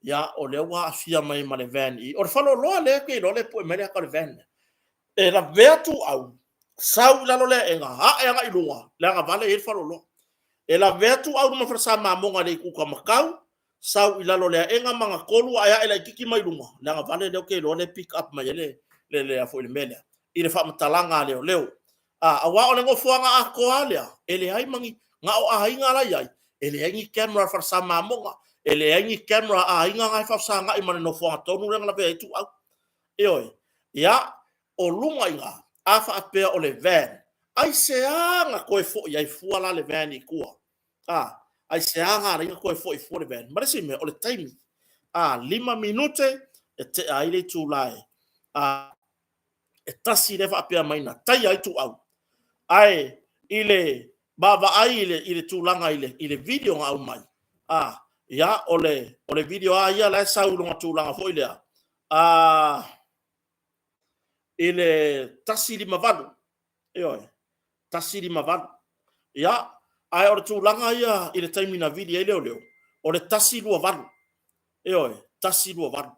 ia, o lea ua aafia mai ma le van i i. O le faleoloa lea ou te iloa lea e pue mai ai le ata o le van lea. E lavea ituau, sau i lalo le aega, ae agai i luga, le agavale e i ai le faleoloa. E lavea ituau i luma o le falesa mamoga i le itu taumatau, sau i lalo o le aega magatolu ae ae laitiiti mai luga, le agavale lea ou te iloa lea e pick up mai ai le, le mea lea, i le faamatalaga a leoleo. Aua o le nofoaga atoa lava lea, e leai ma ni, na o aiga la e i ai, e leai ni camera a le falesa mamoga, e leai ni camera a aiga na e faafesagai ma le nofoaga tonu lea na lavea ai ituau. Ioe. Ia, o luga i ina, a faapea o le van, aisea na toe foi ai fua la le van i tua? A, aisea na ala ai ona toe foi fua le van? Ma le isi mea, o le taimi. A, 5 minute e tea ai le itula e, a, e tasi lea faapea mai na taia ai ituau. Ae i le vaavaai i le, i le tulaga i le, i le video na aumai, a, ia, o le, o le video lava ia la e sau i lona tulaga foi lea, a, i le 158, ioe, 158. Ia, ae o le tulaga ia i le taimi na vili ai leoleo, o le 128. Ioe, 128.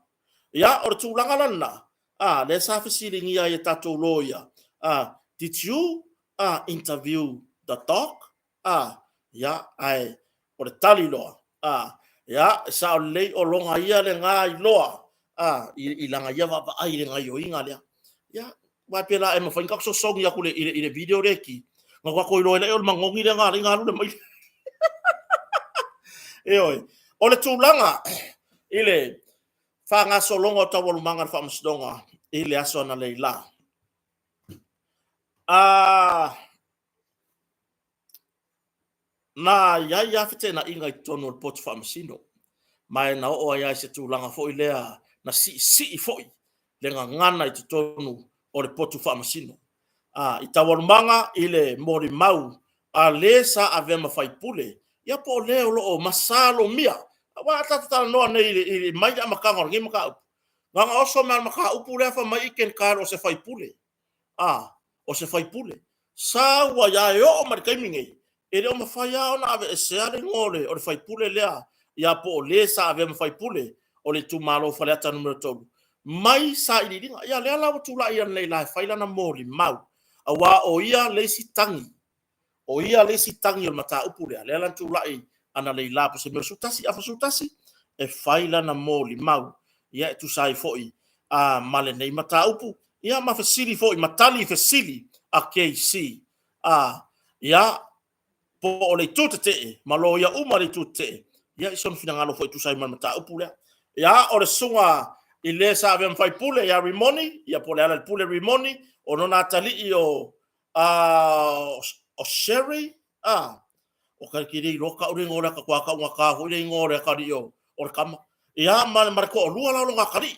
Ia, o le tulaga la lena, a, lea sa fesiligia ai e tatou loia, a, did you a, interview the dog? A, ia, ae o le tali loa, a, ia, e sao lelei o lona ia lena iloa, a, i, i lana ia vaavaai i le gaioiga lea. Ia, aua e pela e mafai ona tatou sosogi atu i le, i le video lea e ki, na tatou iloa ai lea o le manogi lea na ala ai ona alu le maile. Ioe. O le tulaga i le faagasologa o taualumaga a le Faamasinoga i le aso analeila. A, Na i ai lava feteenaiga i totonu o le potu faamasino, ma e na oo ai lava i se tulaga foi lea na siisii foi le gagana i totonu o le potu faamasino. A, i taualumaga i le molimau a le sa avea ma faipule, ia po o le o lo o masalomia. Aua a tatou talanoa nei i le, mai le amataga o lenei mataupu, na ona oso mai lava o le mataupu lea fai mai Ken Kyle o se faipule. A, o se faipule. Sau ai lava e oo mai le taimi nei, e le o mafai lava ona aveesea le igoa o le, o le faipule lea, ia po o le sa avea ma faipule o le itumalo o Faleata Nu.3, mai sailiiliga. Ia lea la ua tulai analeila e fai lana molimau, aua o ia le isi tagi O ia le isi tagi o le mataupu lea, lea la na tulai analeila po o se mea o le 11 afa 11 e fai lana molimau, ia e tusa ai foi a ma lenei mataupu, ia ma fesili foi ma tali i fesili a KC a ia po o le itu tetee ma loia uma le itu tetee, ia i sona finagalo foi e tusa ai ma le mataupu lea. Ia o le susuga i le sa avea ma faipule ia Rimoni, ia po o Lealailepule Rimoni, o lona atalii o o Sherry, a, o ka ke le iloa kau le igoa o le ata kau gata foi le igoa o le atalii o le tama. Ia, ma, ma le toalua la o lona atalii.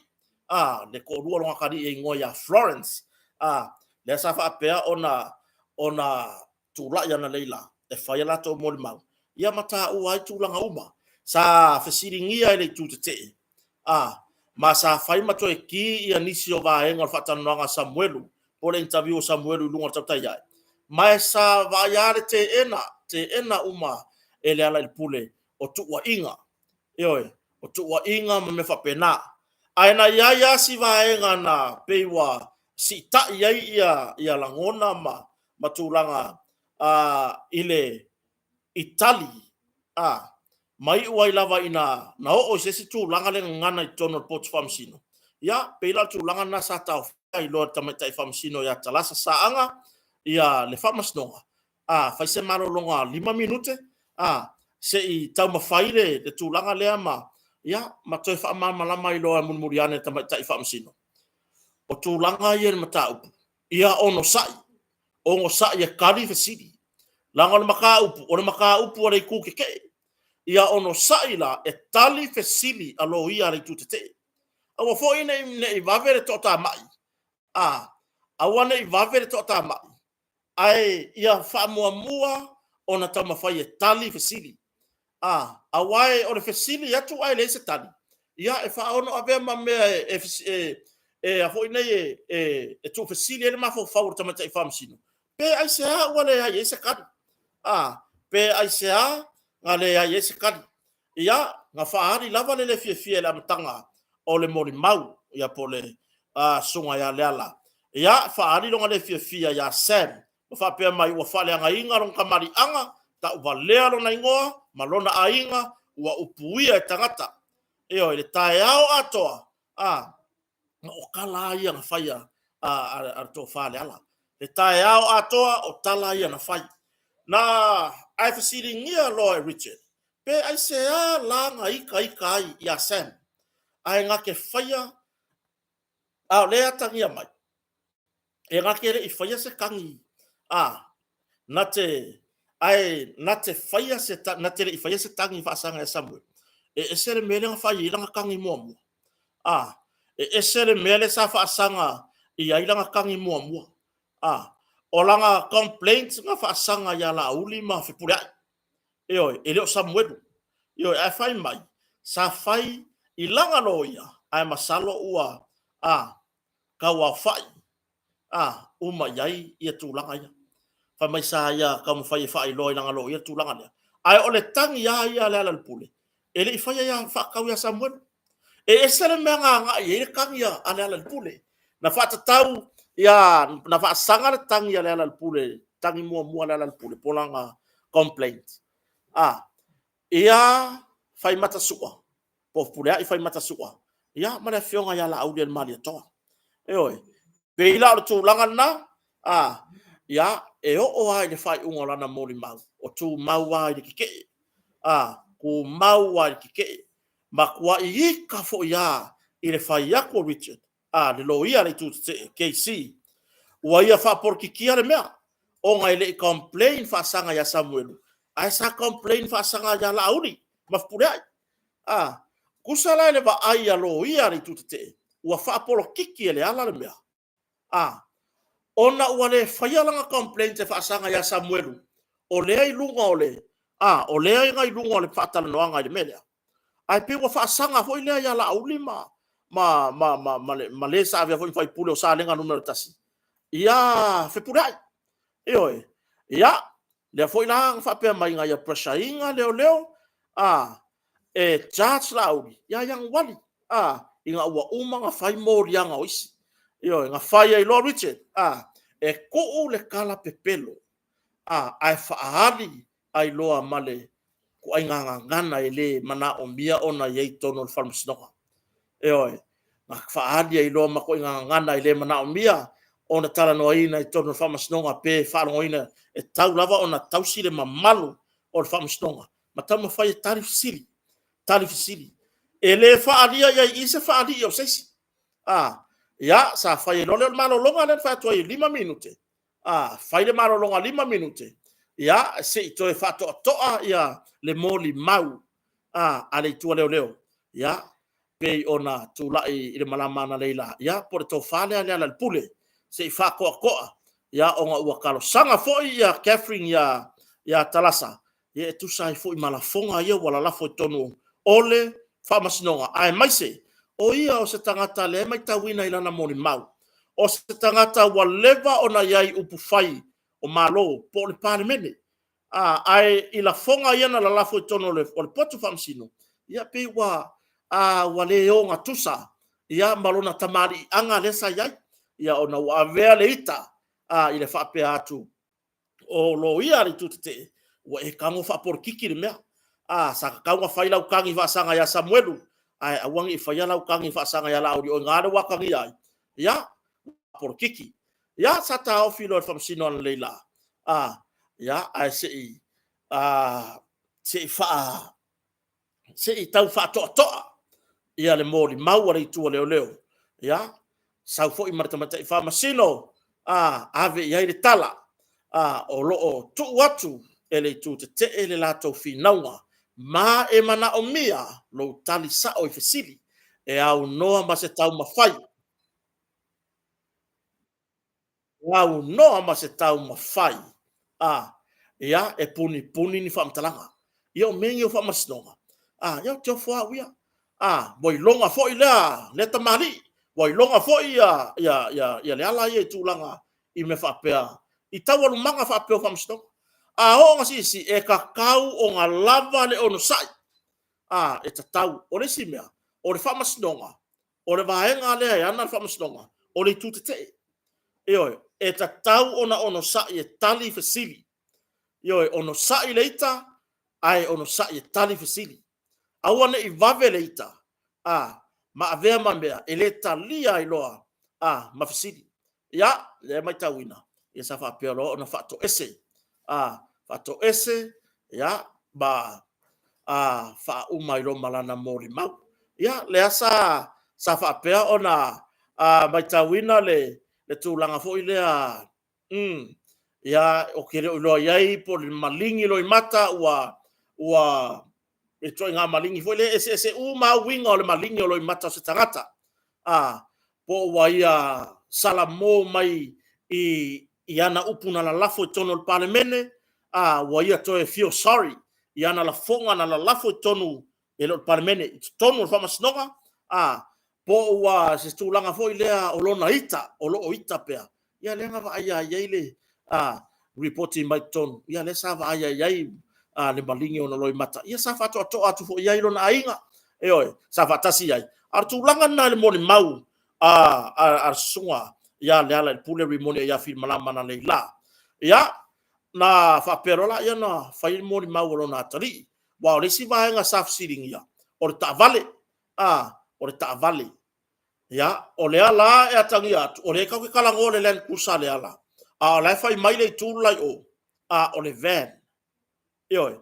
A, le toalua o lona atalii e igoa ia Florence. A, lea sa faapea ona, ona tulai analeila e fai a latou molimau. Ia ma taua ai tulaga uma. Sa fesiligia e le itu tetee A, ma sa fai ma toe ki ia nisi o vaega o le faatalanoaga a Samuelu, po o le interview a Samuelu i luga o le tautai ae. Ma e sa vaai lava le teena, teena uma e Lealailepule o tuuaiga, ioe, o tuuaiga ma mea faapena. Ae na i ai lava si vaega na pei ua siitai ai ia, ia lagona ma, ma tulaga a, i le i tali, a, ma iu ai lava ina na oo i se isi tulaga le gagana i totonu o le potu faamasino. Ia, pei la o le tulaga lena sa taofia ai loa e le tamaitai faamasino ia Talasa Saaga ia le faamasinoga, a, fai se malologa 5 minute, a, se i taumafai le, le tulaga lea ma, ia, ma toe faamalamalama ai loa mulimuli ane le tamaitai faamasino. O tulaga ia i le mataupu, ia onosai, onosai e tali fesili. Leaga o le mataupu, o le mataupu a le itu tetee. Ia onosai la e tali fesili a loia a le itu tetee. Aua foi ne i vave le toatamai, a, aua ne i vave le toatamai, ae ia faamuamua ona taumafai e tali fesili. A, aua o le fesili atu ae leai se tali, ia e faaono avea ma mea e, e, e a foi nei e tuufesili ai le mafaufau o le tamaitai faamasino, pe aisea ua leai ai se tali? A, pe aisea na leai ai se tali? Ia, na faaali lava le le fiafia i le amataga o le molimau, ia po o le susuga ia Leala. Ia, faaali lona le fiafia ia Sam, ma faapea mai ua faaleagaina lona tamaliiaga, tauvalea lona igoa ma lona aiga, ua upuia e tagata. Ioe, i le taeao atoa, a, o tala lava ia na fai a le tofa a Leala. Le taeao atoa o tala ia na fai. Na, ae fesiligia loa e Richard, pe aisea la na ita ita ai ia Sam, ae na te faia, a o lea e atagia mai, e na te le i faia se tagi, a, na te, ae na te faia se, na te le i faia se tagi faasaga ia Samuel, e ese le mea lea na fai ai lana tagi muamua. A, e ese le mea lea sa faasaga i ai lana tagi muamua. A, o lana complaint na faasaga ia Laauli ma Fepuleai. Ioe, e le o Samuelu. Ioe, ae fai mai, sa fai i lana loia, ae masalo ua, a, tauaofai, a, uma i ai ia tulaga ia. Fai mai sa ia taumafai e faailoa i lana loia le tulaga lea. Ae o le tagi lava ia a Lealailepule, e le i faia ia faatatau ia Samuelu. E ese le mea na agai i ai le tagi a Lealailepule. Na faatatau ia, na faasaga le tagi a Lealailepule, tagi muamua a Lealailepule, po o lana complaint, a, ia Faimata Sua, po o Fepuleai Faimata Sua, ia ma le afioga ia Laaulialemalietoa. Ioe, pei la o le tulaga lena, a, ia, e oo lava i le faaiuga o lana molimau, o tumau lava i le tetee, a, tumau lava i le tetee, matuai ita foi lava i le fai atu o Richard, a, le loia a le itu tetee, KC, ua ia faapolokikia le mea, ona e le i complain faasaga ia Samuelu, ae sa complain faasaga ia Laauli ma Fepuleai. A, tusa la i le vaai a loia a le itu tetee, ua faapolokiki e Leala le mea, a, ona ua le faia lana complaint e faasaga ia Samuelu, o lea i luga o le, a, o lea i luga o le faatalanoaga i le mea lea. Ae pei ua faasaga foi lea ia Laauli ma, ma, ma, ma, ma, le, ma le sa avea foi ma faipule o Salega Nu.1, ia Fepuleai. Ioe. Ia, lea foi la na faapea mai na ia pressure ina leoleo, a, e charge Laauli ia Ianuari, a, ina ua uma ona fai moliaga o isi. Ioe, na fai ai loa Richard, a, e tuu le tala pepelo, a, ae faaali ai loa ma le ituaiga gagana e le manaomia ona i ai i totonu o le faamasinoga. Ioe, na faaali ai loa ma ituaiga gagana e le manaomia ona talanoaina i totonu o le faamasinoga pe faalogoina, e tau lava ona tausi le mamalu o le faamasinoga ma taumafai e tali fesili, tali fesili. E le faaalia i ai i se faalii o se isi. A, ia, sa fai ai loa lea o le malologa lea na fai atu ai e 5 minute. A, fai le malologa 5 minute, ia, se i toe faatoatoa ia le molimau a, a le itu a leoleo. Ia, pei ona tulai i le malama analeila, ia, po o le tofa lea a Lealailepule, se i faatoatoa, ia, ona ua talosaga foi ia Catherine ia, ia Talasa, ia e tusa ai foi ma lafoga ia ua lalafo i totonu o le faamasinoga, aemaise o ia o se tagata lea e matauina i lana molimau, o se tagata ua leva ona i ai i upufai o Malo po o le Palemene. A, ae i lafoga ia na lalafo i totonu o le, o le potu faamasino, ia pei ua, a, ua le ogatusa ia ma lona tamaliiaga lea sa i ai, ia ona ua avea le ita a, i le faapea atu o loia a le itu tetee, ua e tago faapolokiki le mea. A, sa tatau ona fai lau tagi faasaga ia Samuelu, ae aua ne i faia lau tagi faasaga ia Laauli, o i ina lea ua atagia ai, ia, polokiki. Ia, sa taofi loa e le faamasino analeila, a, ia, ae se i, a, se i faa, se i tau faatoatoa ia le molimau a le itu a leoleo, ia, sau foi ma le tamaitai faamasino, a, ave i ai le tala, a, o lo o tuu atu e le itu tetee le latou finauga. Ma e manaomia lou tali sa'o i fesili e aunoa ma se taumafai, e aunoa ma se taumafai, a, ia, e punipuni ni faamatalaga. Ia o mea nei o faamasinoga, a, ia ou te ofo au ia. A, ua iloga foi lea, lea tamalii, ua iloga foi ia, ia, ia, ia Leala ia i tulaga i mea faapea, i taualumaga faapea o faamasinoga. A oo ina siisii, e tatau ona lava le onosai. A, e tatau. O le isi mea, o le faamasinoga, o le vaega lea e ana le faamasinoga, o le itu tetee. Ioe, e tatau ona onosai e tali fesili. Ioe, onosai le ita, ae onosai e tali fesili. Aua ne i vave le ita, a, ma avea ma mea e le talia ai loa, a, ma fesili. Ia, lea e matauina, ia sa faapea loa ona faatoese, a, faatoese, ia, ma a, faauma ai loa ma lana molimau. Ia, lea sa, sa faapea ona a, matauina le, le tulaga foi lea, ia, ou te le o iloa i ai po o le maligi loimata ua, ua, le ituaiga maligi foi lea, e eseese uma lava uiga o le maligi o loimata o se tagata. A, po ua ia salamo mai i, i ana upu na lalafo i totonu o le Palemene, a, ua ia toe feel sorry i ana lafoga na lalafo i totonu, e le o le Palemene, i totonu o le Faamasinoga, a, po ua se tulaga foi lea o lona ita, o lo o ita pea, ia lea na vaaia ai le lipoti mai totonu, ia lea sa vaaia i ai le maligi o ona loimata, ia sa faatoatoa atu foi i ai lona aiga, ioe, sa faatasi ai. A o le tulaga lena i le molimau a le susuga ia Lealailepule Rimoni Aiafi Malama Analeila. Ia, na faapea loa laia na fai le molimau a lona atalii. Aua o le isi vaega sa fesiligia, o le taavale, a, o le taavale. Ia, o lea la e atagia atu, o lea tatou te talanoa i le Land Cruiser a Leala, a o la e fai mai le itu le la i o, a, o le van. Ioe.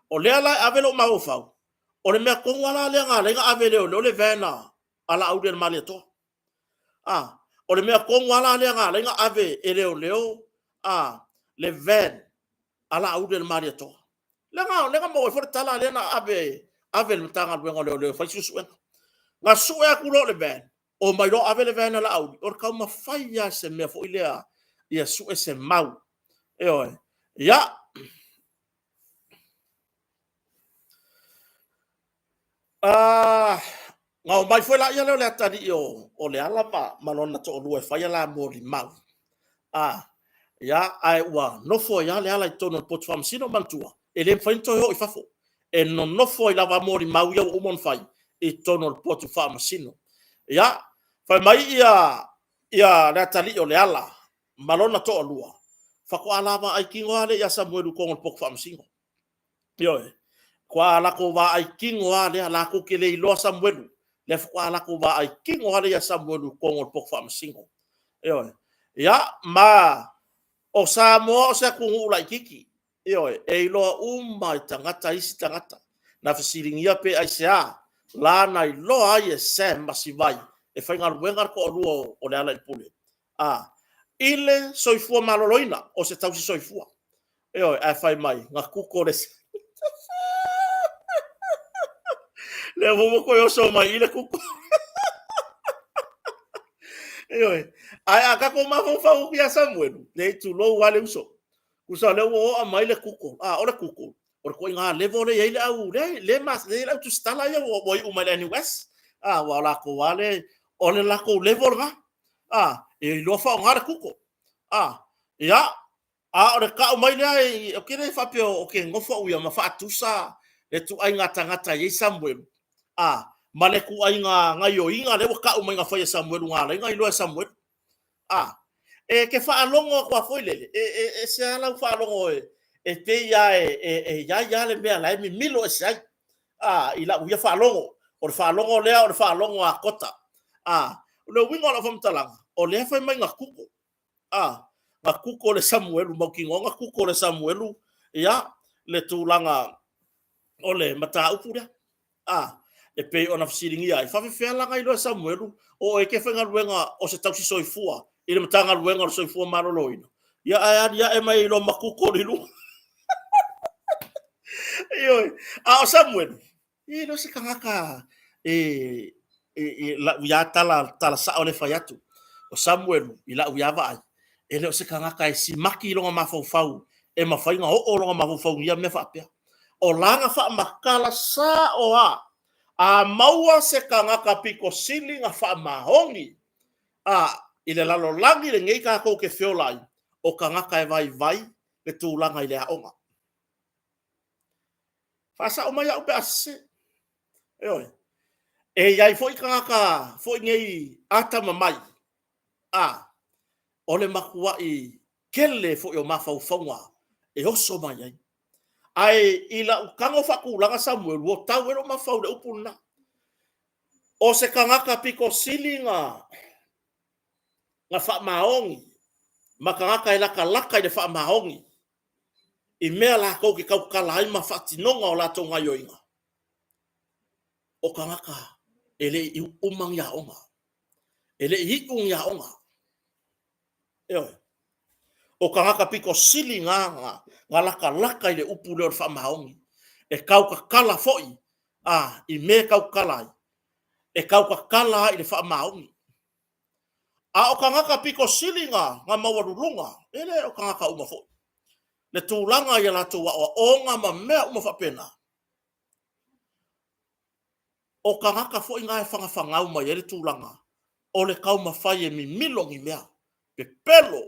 O lea la e ave lou mafaufau, o le mea tonu lava la lea na ala ai ona ave e leoleo le van a Laauli-a-le-Malietoa. A, o le mea tonu lava la lea na ala ai ona ave e leoleo a, le van a Laauli-a-le-Malietoa. Lea na, lea na maua ai foi le tala lea na ave, ave e le Matagaluega o Leoleo e fai suesuega. Na sue atu loa o le van, omai loa ave le van a Laauli, o le taumafai lava se mea foi lea ia sue se mau. Ioe. Ia. Na omai foi laia lea o le atalii o Leala ma lona toalua e fai a la molimau. Ia, ae ua nofo ai lava Leala i totonu o le potu faamasino, manatua, e le mafai ona toe oo i fafo. E nonofo ai lava molimau ia ua uma ona fai i totonu o le potu faamasino. Ia, fai mai ia ia le atalii o Leala ma lona toalua, faatoa la vaai kino lava lea ia Samuelu i totonu o le potu faamasino. Ioe. Faatoa latou vaai kino lava lea, latou te le iloa Samuelu. Lea faatoa latou vaai kino lava lea ia Samuelu i totonu o le potu faamasino. Ioe. Ia, ma o Samoa o se atunuu laitiiti. Ioe. E iloa uma e tagata isi tagata. Na fesiligia pe aisea la na iloa ai e Sam Masivai e faigaluega le toalua o Lealailepule. A, i le soifua maloloina o se tausi soifua. Ioe, ae fai mai, na kuko le Lea foi ua toe oso mai i le kuko. Ioe, ae a tatou mafaufau atu ia Samuelu, leai tulou lava le uso. Tusa o lea ua oa mai le kuko. A, o le kuko, o le ituaiga level lea e i ai le au, lea, lea, lea i le au tusitala ia ua iu mai le NUS. A, aua o latou lava le, o le latou level lena. A, e iloa faaaoga le kuko. A, ia, a o le tau mai lea, ou te le faapea ou te nofo au ia ma faatusa le ituaiga tagata e i ai Samuelu, a, ma le ituaiga gaioiga lea ua tau mai na fai e Samuelu na ala ai ona iloa e Samuelu. A, e te faalogo atu lava foi lele, e, e, e ese lava lau faalogo e, e pei lava e, e, e i ai lava le mea la e mimilo ese ai. A, i lau ia faalogo, o le faalogo lea o le faalogo a Kota. A, o le uiga o lau faamatalaga, o lea fai mai na kuko. A, na kuko le Samuelu, mautinoa na kuko le Samuelu, ia, le tulaga o le mataupu lea. A, e pei ona fesiligia ai, faafefea la na iloa e Samuelu o oe ke faigaluega o se tausi soifua i le Matagaluega o le Soifua Maloloina? Ia, ae aliae mai ai loa ma kuko i luga. Ioe, a o Samuelu, e le o se tagata e, e, e lau ia tala, tala sao le fai atu. O Samuelu, i lau ia vaai, e le o se tagata e simaki i lona mafaufau, e mafai ona oo lona mafaufau i ia mea faapea. O lana faamatala sao lava, a maua se tagata pito sili ona faamaoni, a, i le lalolagi lenei tatou te feola ai, o tagata e vaivai le tulaga i le aoga. Faasao mai au pe a sese. Ioe. E i ai foi tagata foi nei atamamai, a, o le matuai tele foi o mafaufauga e oso mai ai. Ae i lau tago faatulaga Samuelu, ua tau ai lou mafaufau i le upu lena. O se tagata pito sili na faamaoni ma tagata e latalata i le faamaoni i mea latou te tautala ai ma faatinoga o latou gaoioiga, o tagata e le i uma ni aoga, e le i iu ni aoga. Ioe. O tagata pito sili na na latalata i le upu lea o le faamaoni, e tautatala foi a i mea e tautala ai, e tautatala lava i le faamaoni. A o tagata pito sili na maualuluga, e le o tagata uma foi, le tulaga i a latou aoaoga ma mea uma faapena, o tagata foi na e fanafangau mai ai le tulaga o le taumafai e mimilo ni mea, pepelo.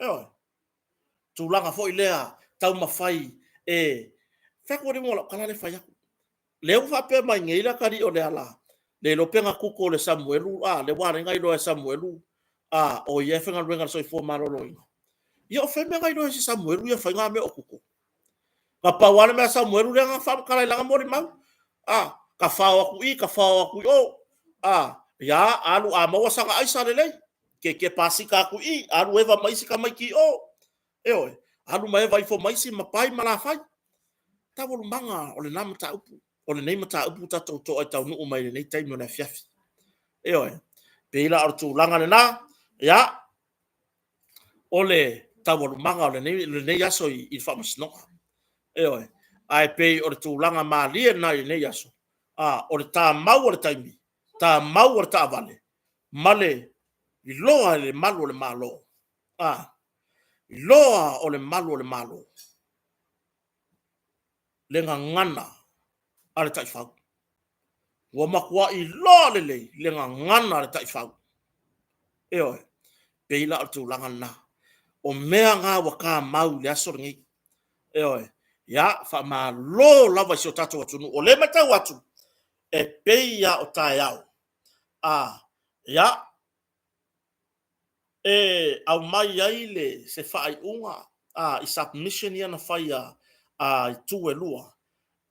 Ioe. Tulaga foi lea taumafai e fai atu o lau tala lea e fai atu. Lea ua faapea mai nei le atalii o Leala, le iloa pe na google e Samuelu, a, lea ua ala ai ona iloa e Samuelu, a, o ia e faigaluega i le Soifua Maloloina. Ia o fea le mea na iloa ai e Samuelu ia fai na mea o google? Na pau lava le mea a Samuelu lea na faamatala i lana molimau, a, tafao atu i, tafao atu i o, a, ia, alu, a maua sana aisa lelei, tietie pasika atu i i, alu eva ma isi tamaiti i o, ioe, alu ma eva ifo ma isi ma pai ma lafai. Taualumaga o lena mataupu, o lenei mataupu tatou toai taunuu mai lenei taimi o le afiafi. Ioe, pei la o le tulaga lena, ia, o le taualumaga o lenei, lenei aso i le faamasinoga. Ioe, ae pei o le tulaga malie lena i lenei aso, a, o le tamau o le taimi, tamau o le taavale, ma le iloa e le malu o le Malo, a, iloa o le malu o le Malo, le gagana a le taifau. Ua matuai iloa lelei le gagana a le taifau. Ioe, pei la o le tulaga lena. O mea na ua tamau i le aso lenei. Ioe, ia, faamalo lava i si o tatou atunuu. O lea e matau atu, e pei lava o taeao. A, ia, e aumai ai le, se faaiuga a, i submission ia na fai a, a itu e lua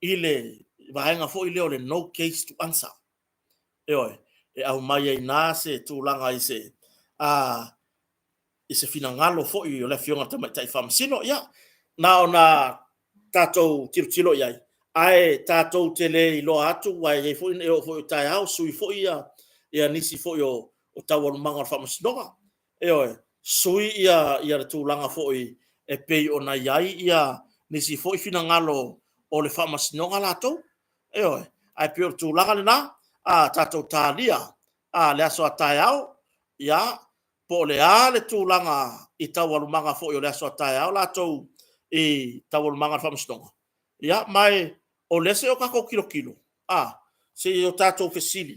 i le vaega foi lea o le no case to answer. Ioe, e aumai ai na se tulaga i se, a, i se finagalo foi o le Afioga i le Tamaitai Faamasino. Ia, na ona tatou tilotilo i ai, ae tatou te le iloa atu, aua e i ai foi, e oo foi i taeao, sui foi ia, ia nisi foi o, o taualumaga o le faamasinoga. Ioe, sui ia, ia le tulaga foi e pei ona i ai ia nisi foi finagalo o le faamasinoga latou. Ioe, ae pei o le tulaga lena, a tatou talia a le aso a taeao, ia, po o le a le tulaga i taualumaga foi o le aso a taeao latou i taualumaga o le faamasinoga. Ia, ma o lea se i o tatou tilotilo, a, se i o tatou fesili.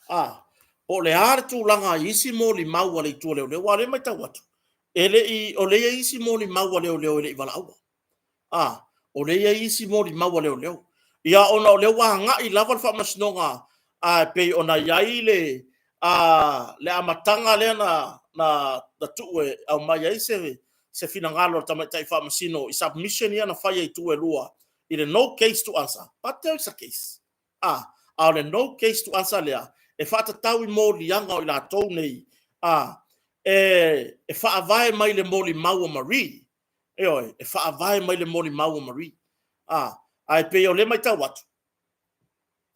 A, po o le a le tulaga i isi molimau a le itu a leoleo, aua o lea e matau atu, e le i, o lea e i ai isi molimau a leoleo e le i valaauina. A, o lea e i ai isi molimau a leoleo. Ia, ona o lea ua agai lava le faamasinoga a e pei ona i ai le, a, le amataga lea na, na, na tuu e aumai ai se, se finagalo o le tamaitai faamasino i submission ia na fai e itu e lua i le no case to answer, but there is a case. A, a o le no case to answer lea, e faatatau i moliaga o i latou nei, a, e, e faavae mai le molimau a Marie, Ioe, e faavae mai le molimau o Marie. A, ae pei o lea e matau atu,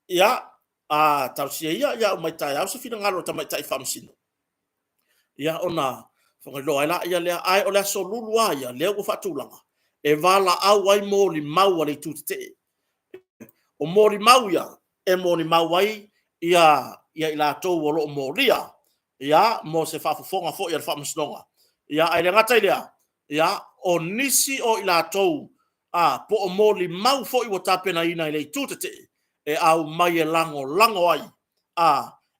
ia, a talosia ia, ia aumai taeao se finagalo o le tamaitai faamasino. Ia, ona fagailoa ai laia lea, ae o le aso Lulu lava ia, lea ua faatulaga, e valaau ai molimau a le Itu Tetee. O molimau ia, e molimau ai ia i latou o lo o molia, ia, mo se faafofoga foi a le Faamasinoga. Ia, ae le gata i lea, ia, o nisi o i latou po o molimau foi ua tapenaina e le Itu Tetee, e aumai e lagolago ai,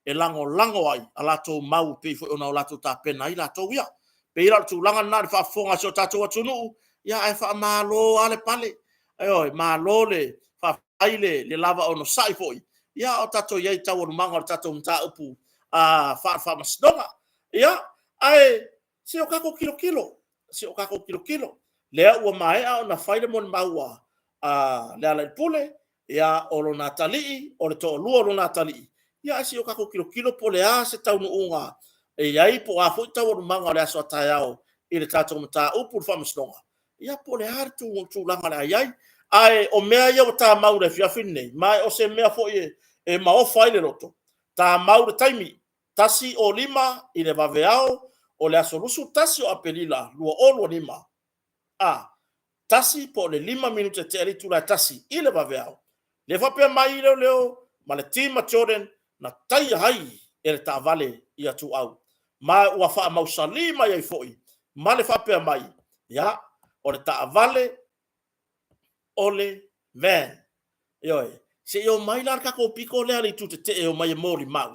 e lagolago ai a latou mau e pei foi ona latou tapena ai latou ia. E pei la o le tulaga lena i le faafofoga a si o tatou atunuu, ae faamalo lava le pale, ioe, malo faafetai le lava onosai foi a o tatou i ai i taualumaga o le tatou mataupu faale-Faamasinoga. Ia, ae se i o tatou tilotilo, se i o tatou tilotilo, lea ua maea ona fai le molimau a Lealailepule, ia, o lona atalii, o le toalua o lona atalii, ae se i o tatou tilotilo po o le a se taunuuga e i ai po o a foi taualumaga o le aso a taeao i le tatou mataupu i le Faamasinoga, ia po o le a le tulaga o le a i ai. Ae o mea ia ua tamau i le afiafi lenei, ma o se mea foi e maofa ai le loto, tamau le taimi, 1:05 i le vaveao o le aso 21 o Aperila 2025, a, 1 po o le 5 minute e tea ai le itula e 1 i le vaveao, lea e faapea mai leoleo ma le team a Jordan na taia ai e le taavale ia Tuuau. Ma ua faamausali mai ai foi ma le faapea mai, ia, o le taavale o le van. Ioe. Se i omai la le tatou pito lea le itu tetee e omai e molimau.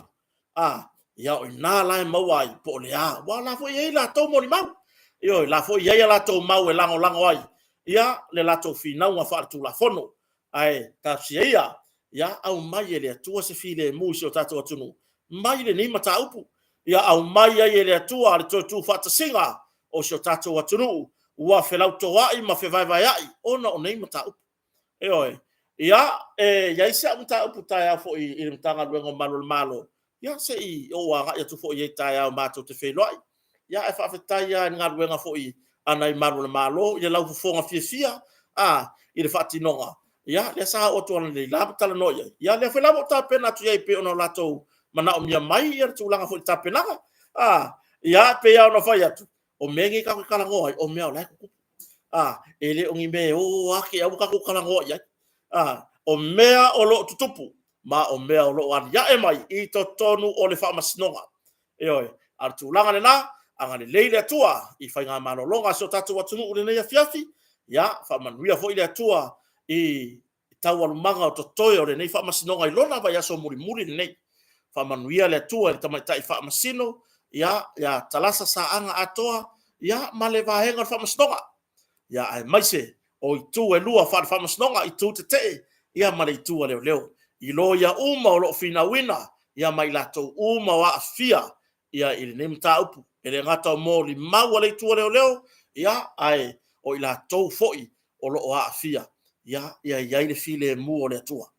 A, ia o i ina la e maua ai po o le a. Aua o la foi e i ai latou molimau. Ioe, o la foi e i ai a latou mau e lagolago ai ia le latou finauga faaletulafono. Ae talosia ia, ia aumai e le Atua se filemu i si o tatou atunuu mai lenei mataupu. Ia aumai ai e le Atua le toe tuufaatasiga o si o tatou atunuu ua felautoai ma fevaevaeai ona o nei mataupu. Ioe. Ia, e i ai si au mataupu taeao foi i le Matagaluega o Malu o le Malo, ia se i ou agai atu foi i ai taeao matou te feiloai. Ia ae faafetai lava i le galuega foi a nai Malu o le Malo i le laufofoga fiafia i le faatinoga. Ia, lea sa oo atu analeila ma talanoa i ai, ia lea foi la ua ou tapena atu i ai e pei ona latou manaomia mai le tulaga foi i tapenaga. Ia, e pei lava ona fai atu, o mea nei tatou te talanoa ai, o mea o la e tutupu. E le o ni mea e o ate aua tatou talanoa i ai. O mea o lo o tutupu, ma o mea o lo o aliae mai i totonu o le Faamasinoga. Ioe, a o le tulaga lena, agalelei le Atua i faigamalologa a si o tatou atunuu i lenei afiafi, ia faamanuia foi le Atua i taualumaga o totoe o lenei Faamasinoga i lona vaiaso mulimuli lenei. Faamanuia le Atua i le Tamaitai Faamasino ia Talasa Saaga Atoa ia ma le vaega o le Faamasinoga, ia aemaise o itu e lua faale-Faamasinoga, itu tetee ia ma le itu a leoleo, i loia uma o lo o finauina ia ma i latou uma o aafia ia i lenei mataupu. E le gata o molimau a le itu a leoleo, ia ae o i latou foi o lo o aafia, ia i ai le filemu o le Atua.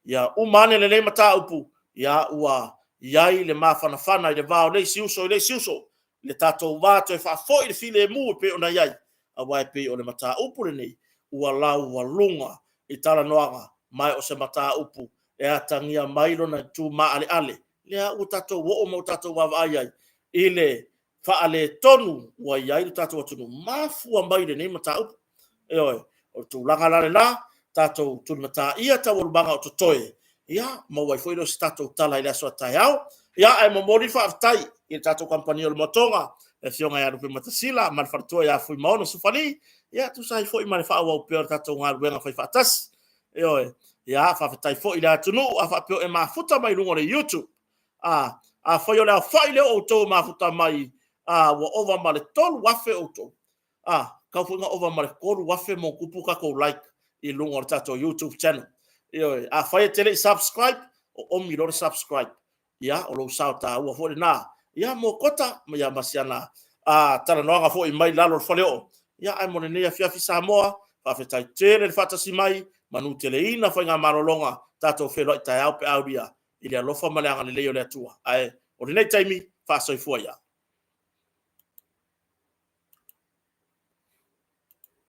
Ia uma ane lenei mataupu, ia ua i ai le mafanafana i le va o le isi uso i le isi uso, le tatou va toe faafoi le filemu e pei ona i ai, aua e pei o le mataupu lenei ua laualuga i talanoaga, ma o se mataupu e atagia mai lona itu maaleale, lea ua tatou oo ma ua tatou vaavaai ai i le faaletonu ua i ai le tatou atunuu, mafua mai i lenei mataupu. Ioe, o le tulaga la lena, tatou tulimataia taualumaga o totoe, ia maua ai foi lea o se tatou tala i le aso a taeao. Ia, ae momoli le faafetai i le tatou kamupani o le Moatoga, le Afioga ia Lupematasila ma le faletua ia Fuimaono Sofali, ia e tusa ai foi ma le faaauau pea o le tatou galuega faifaatasi. Ioe, ia faafetai foi i le atunuu, a faapea o e mafuta mai i luga o le YouTube, afai o le aofai lea o outou e mafuta mai, ua ova ma le 3,000 outou, tau foi ina ova ma le 3,000 ma tupu tatou like i luga o le tatou YouTube channel. Ioe, afai e te le i subscribe, oomi loa le subscribe. Ia, o lou sao taua foi lena. Ia, mo Kota, ia ma si ana talanoaga foi mai lalo o le faleoo. Ia, ae mo lenei afiafi Samoa, faafetai tele le faatasi mai, manuteleina faigamalologa, tatou feiloai taeao pe a aulia i le alofa ma le agalelei o le Atua. Ae o lenei taimi, faasoifua ia.